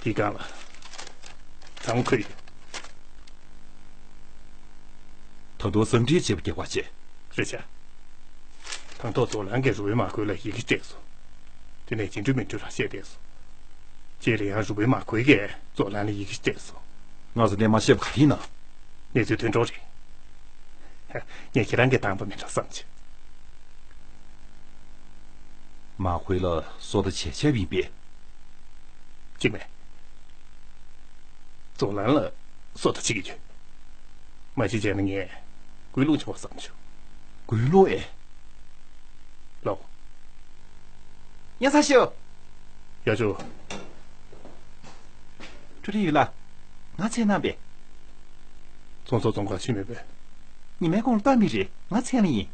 འདིའི་སྒང་ལ། དྲང་ཁོས། ད་དུང་གསང་འཕྲིན་བྱེད་པ་རྒྱག་པ་བྱས། རེད་བྱ། དང་ཐོག་ཛོ་ལན་གྱིས་རུ་བའི་དམག་ཁུལ་ལ་ཡི་གེ་སྤྲད་སོང་། དེ་ནས་ཇི་འདྲ་མི་འདྲ་ར་བཤད་བསྡད་སོང་། རྗེས་ལ་ཡང་རུ་བའི་དམག་ཁུལ་གྱིས་ཛོ་ལན་ལ་ཡི་གེ་སྤྲད་སོང་། ང་ཚོ་གནས་མ་ཤེས་པ་ག་རེ་ཡིན་ན། གནས་ཚུལ་ཐོན་གྲབས་རེད། ངས་ཁྱེད་རང་གིས་བཏང་པ་མིན་འགྲོ་བསམ་བྱས། མ་ཁོལ་ལ་སོ་ལྟ་བྱས་བྱས་པ་ཡིན་པས། གཅིག་མེད། ཙོ་ལན་ལ་སོ་ལྟ་བྱེད་ཀྱི་ཡོད། མ་གཞི་བྱས་ན་ངས་སྐུལ་སློང་བྱུང་བ་བསམ་བྱུང་། སྐུལ་སློང་ཨེ། ལོ། ཉ་ཚ་ཤོ། ཡ་ཅོ། ཀྲུའུ་ཧྲི་ཡུས་ལགས། ང་མཚན་གནང་པས། ཚོང་ཟོག་བཙོང་གར་ཕྱིན་མེད་པས། ཉི་མའི་གོང་ལ་བཏང་བ་རེད། ང་མཚན་ལ་ཡིན།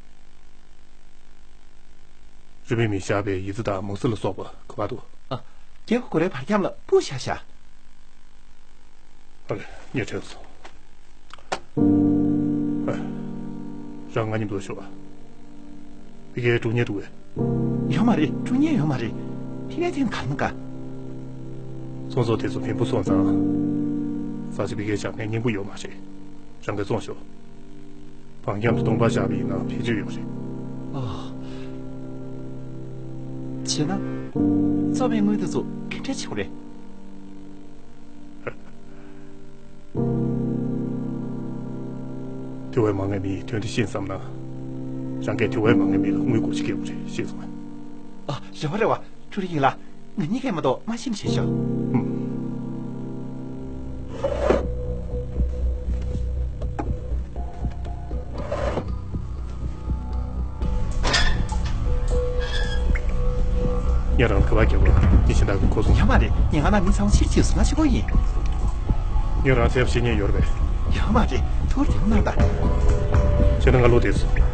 རུས་པའི་མི་བཞག་པའི་ཡི་ཙི་དང་མུ་ཙི་ལ་སོགས་པ་ག་པར་འདུག་ཨ། རྒྱལ་པོ་སྒོ་རའི་བར་ཁྱམས་ལ་སྤུར་བཞག་ཤག་ཨ་ལེ། ངས་དྲན་སོང་། ཨ། རང་ང་མཉམ་དུ་ཤོག་ཨ། ཕ་གིར་འགྲོ་མཁན་འདུག་གས། ཡོད་མ་རེད། འགྲོ་མཁན་ཡོད་མ་རེད། ཕ་གིར་དེ་ག་ན་དགའ། ཚོང་ཟོག་དེ་ཚོ་བེམ་པོ་སོང་ཙང་། ས་ཆ་ཕ་གིར་བཞག་ནས་སྙིང་པོ་ཡོད་མ་རེད། རང་གིས་བཙོང་ཤོག་བང་ཁྱམས་སྟོང་པ་བཞག་པ་ཡིན་ན་བེད་སྤྱོད་ཡོད་རེད། ཨ། བྱས་ན། བཙོང་བའི་དངུལ་དེ་ཚོ་ག་འདྲ་བྱེད་དགོས་རེད། དེ་བས་མང་བའི་མིའི་དོན་དེ་ཤེས་བསམ་ན། རང་གིས་དེ་བས་མང་བའི་མི་ལ་དངུལ་སྒོར་གཅིག་སྐྱེལ་དགོས་རེད། ཤེས་སོང་ངས། ཨ། རེ་བ་རེ་བ། ཀྲུའུ་ཧྲི་ཡུས་ལགས། ང་གཉིས་ཀས་མ་གཏོགས་མ་ཤེས་པ་བྱེད་ཤོག་ཨུམ། ངས་རང་ལ་ག་པར་རྒྱག་དགོས། ངས་གཞན་དག་གི་ཁོ་སོང་། ཡོད་མ་རེད། ཉེན་ཁ་ནང་མི་ཚང་མ་ཕྱིར་ཁྱེར་སོང་། ང་གཅིག་པོ་ཡིན། ངས་རང་ཚབ་བྱེད་མཁན་ཡོད་རེད་པས། ཡོད་མ་རེད། ཐུགས་རྗེ་གནང་དང་། བྱས་ན་ང་བློ་བདེ་སོང་།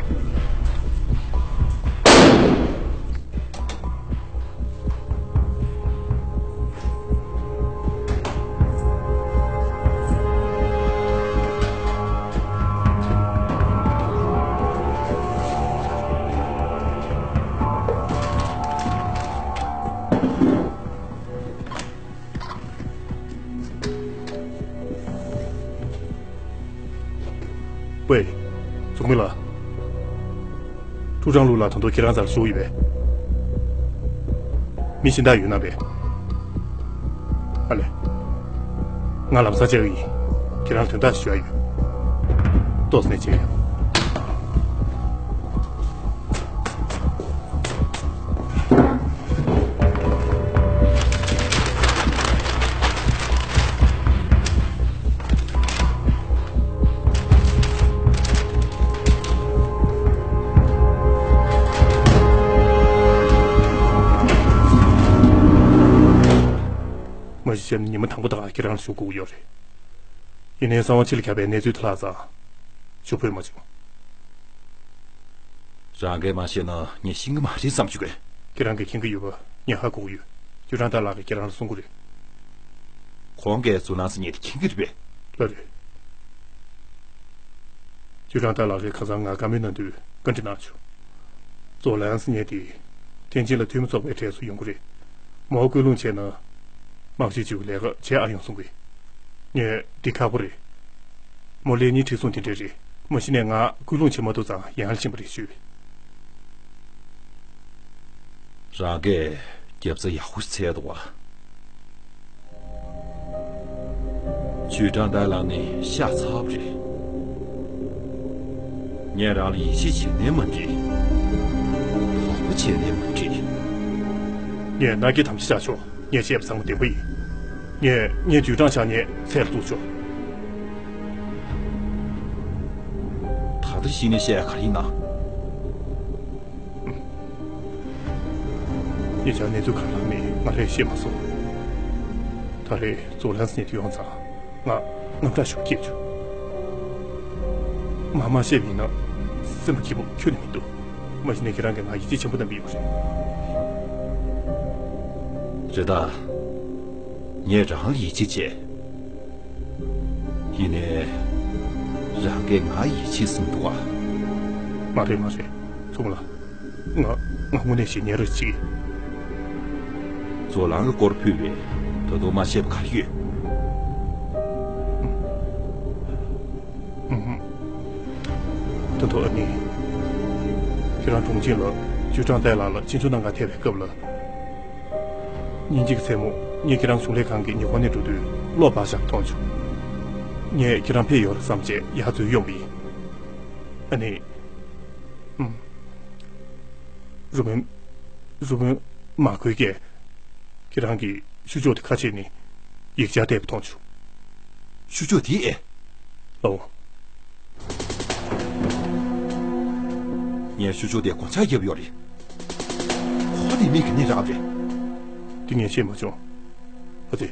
ཝེ། ཙུང་མི་ལགས། ཀྲུའུ་ཀྲང་ལུའུ་ལགས་ད་དུང་ཁྱེད་རང་རྩར་བཞུགས་ཡོད་པས། མི་གཞན་དག་ཡོད་ན་པས། ཨ་ལེ། ང་ལམ་སང་བཅར་གྱི་ཡིན། ཁྱེད་རང་ལ་དོན་དག་ཞུ་ཡ་ཡོད། ཏོག་ཙམ་ནས་བྱེད་ཡོང་། མ་གཞི་བྱས་ན་ཉི་མ་དང་པོ་དག་ཁྱེད་རང་ལ་ཞུ་དགོས་ཀྱི་ཡོད་རེད། ཡིན་ནའི་གསང་བ་ཕྱི་ལ་ཁྱབ་པའི་གནས་ཚུལ་དེ་ལྷག་ཙང་ཞུ་ཕོད་མ་བྱུང་། རང་གིས་མ་ཤེས་ན་ངས་ཤེས་ཀྱི་མ་རེད་བསམ་བྱུང་གས། ཁྱེད་རང་གིས་མཁྱེན་གྱི་ཡོད་པ་ངས་ཧ་གོ་གི་ཡོད། ཅུས་ཀྲང་ཏཱ་ལགས་ཀྱིས་ཁྱེད་རང་ལ་གསུང་གི་རེད། ཁོང་གིས་ཛུ་ལན་ཟེར་མཁན་དེ་མཁྱེན་གྱི་རེད་པས། ལགས་རེད། ཅུས་ཀྲང་ཏཱ་ལགས་ཀྱིས་ཁ་སང་ང་བཀའ་མོལ་གནང་དུས་བཀའ་འདྲི་གནང་བྱུང་། ཙོ་ལན་ཟེར་མཁན་དེ་ཐེན་ཅིན་ལ་འཐུས་མི་ཚོགས་པའི་གྲས་སུ་ཡོང་གི་རེད། མོ་སྐུལ་སློང་བྱས་ན། དམག་སྤྱི་ཅིག་ལས་ཀ་བྱེད་ཨ་ཡོང་གསུང་གི། ངས་འདི་ཁག་པོ་རེད། མོ་ལས་སྣེ་ཁྲིད་སོང་དེ་འདྲས་རེད། མ་གཞི་ནས་ང་སྐུལ་སློང་བྱེད་མ་ཐུབ་ཙང་ཡང་ལ་ཕྱིན་པ་རེད་ཞུས། རང་གིས་རྒྱབ་རྩ་ཡག་པོ་འཚལ་འདུག་བ། ཅུས་ཀྲང་ཏཱ་ལགས་ནི་ཤ་ཚ་པོ་རེད། ངས་རང་ལ་ཡིད་ཆེས་བྱེད་ནའི་མ་འགྲིག་དོགས་པ་བྱས་ནའི་མ་འགྲིག་ངས་མནའ་སྐྱེལ་དམ་བཅའ་བཞག་ཆོག་ངས་བཤད་པ་ཚང་མ་བདེན་པ་ཡིན། ངས་ངའི་ཅུས་ཀྲང་ཆགས་ཉེས་ཚད་ལ་བཙུགས་ཆོག་ད་ལྟ་གཞི་ནས་བཤད་ཡ་ག་རེ་ཡིན་ན། ཉེ་ཆར་གནས་ཚུལ་གང་ལ་མེད་ང་རས་ཤེས་མ་སོང་། ད་རེས་ཙོ་ལན་ཟེར་མཁན་དེ་ཡོང་ཙང་ང་དངངས་སྐྲག་ཞེ་པོ་སྐྱེས་བྱུང་། མ་མ་བཤད་པ་ཡིན་ན་སེམས་པ་སྐྱིད་པོ་ཁྱོན་ནས་མི་འདུག་མ་གཞི་ནས་ཁྱེད་རང་གིས་ང་ཡིད་ཆེས་ཆེན་པོ་གནང་གི་ཡོད་རེད། རེད་ད། ངས་རང་ལ་ཡིད་ཆེས་བྱས། ཡིན་ནའི། རང་གིས་ང་ཡིད་ཆེས་བཟུང་འདུག་ཨ། མ་རེད་མ་རེད། ཚུར་ལ། ང་ང་དངོས་གནས་ཞེ་ཉེ་རུ་ཅིག་ཛོ་ལང་གི་སྐོར་ཕུད་པས་ད་དུང་མ་ཤེས་པ་ག་རེ་ཡོད། ད་དུང་ཨ་ནི། ཁྱེད་རང་གྲོང་ཁྱེར་ལ་ཅུས་ཀྲང་ཏའེ་ལགས་ལ་སྤྱི་འཐུས་གནང་གར་ཐད་པའི་སྐབས་ལ། ཉིན་གཅིག་མཚན་མོ་ངས་ཁྱེད་རང་གཞུང་ལས་ཁང་གི་ཉེ་འཁོར་ནས་འགྲོ་དུས་གློག་སྦར་བཞག་མཐོང་བྱུང་། ངས་ཁྱེད་རང་ཕེབས་ཡོད་རེད་བསམ་བྱས་ཡར་འཛུལ་ཡོང་བ་ཡིན། ཨ་ནི། ཨུམ། རུ་དཔོན། རུ་དཔོན་མ་ཁོལ་གྱིས་ཁྱེད་རང་གི་ཤུ་ཅོག་དེ་ཁ་ཕྱེ་ནས་ཡིག་ཆ་བལྟས་པ་མཐོང་བྱུང་། ཤུ་ཅོག་དེ་ཨེ། ལགས་འོང་། ངས་ཤུ་ཅོག་དེ་གོང་ཆག་བརྒྱབ་ཡོད་རེད། ཁོ་དེ་མི་ག་ནས་རག་རེད། དེ་ངས་ཤེས་མ་བྱུང་། ཨ་ཙི།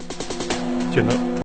ཁྱེད་ན།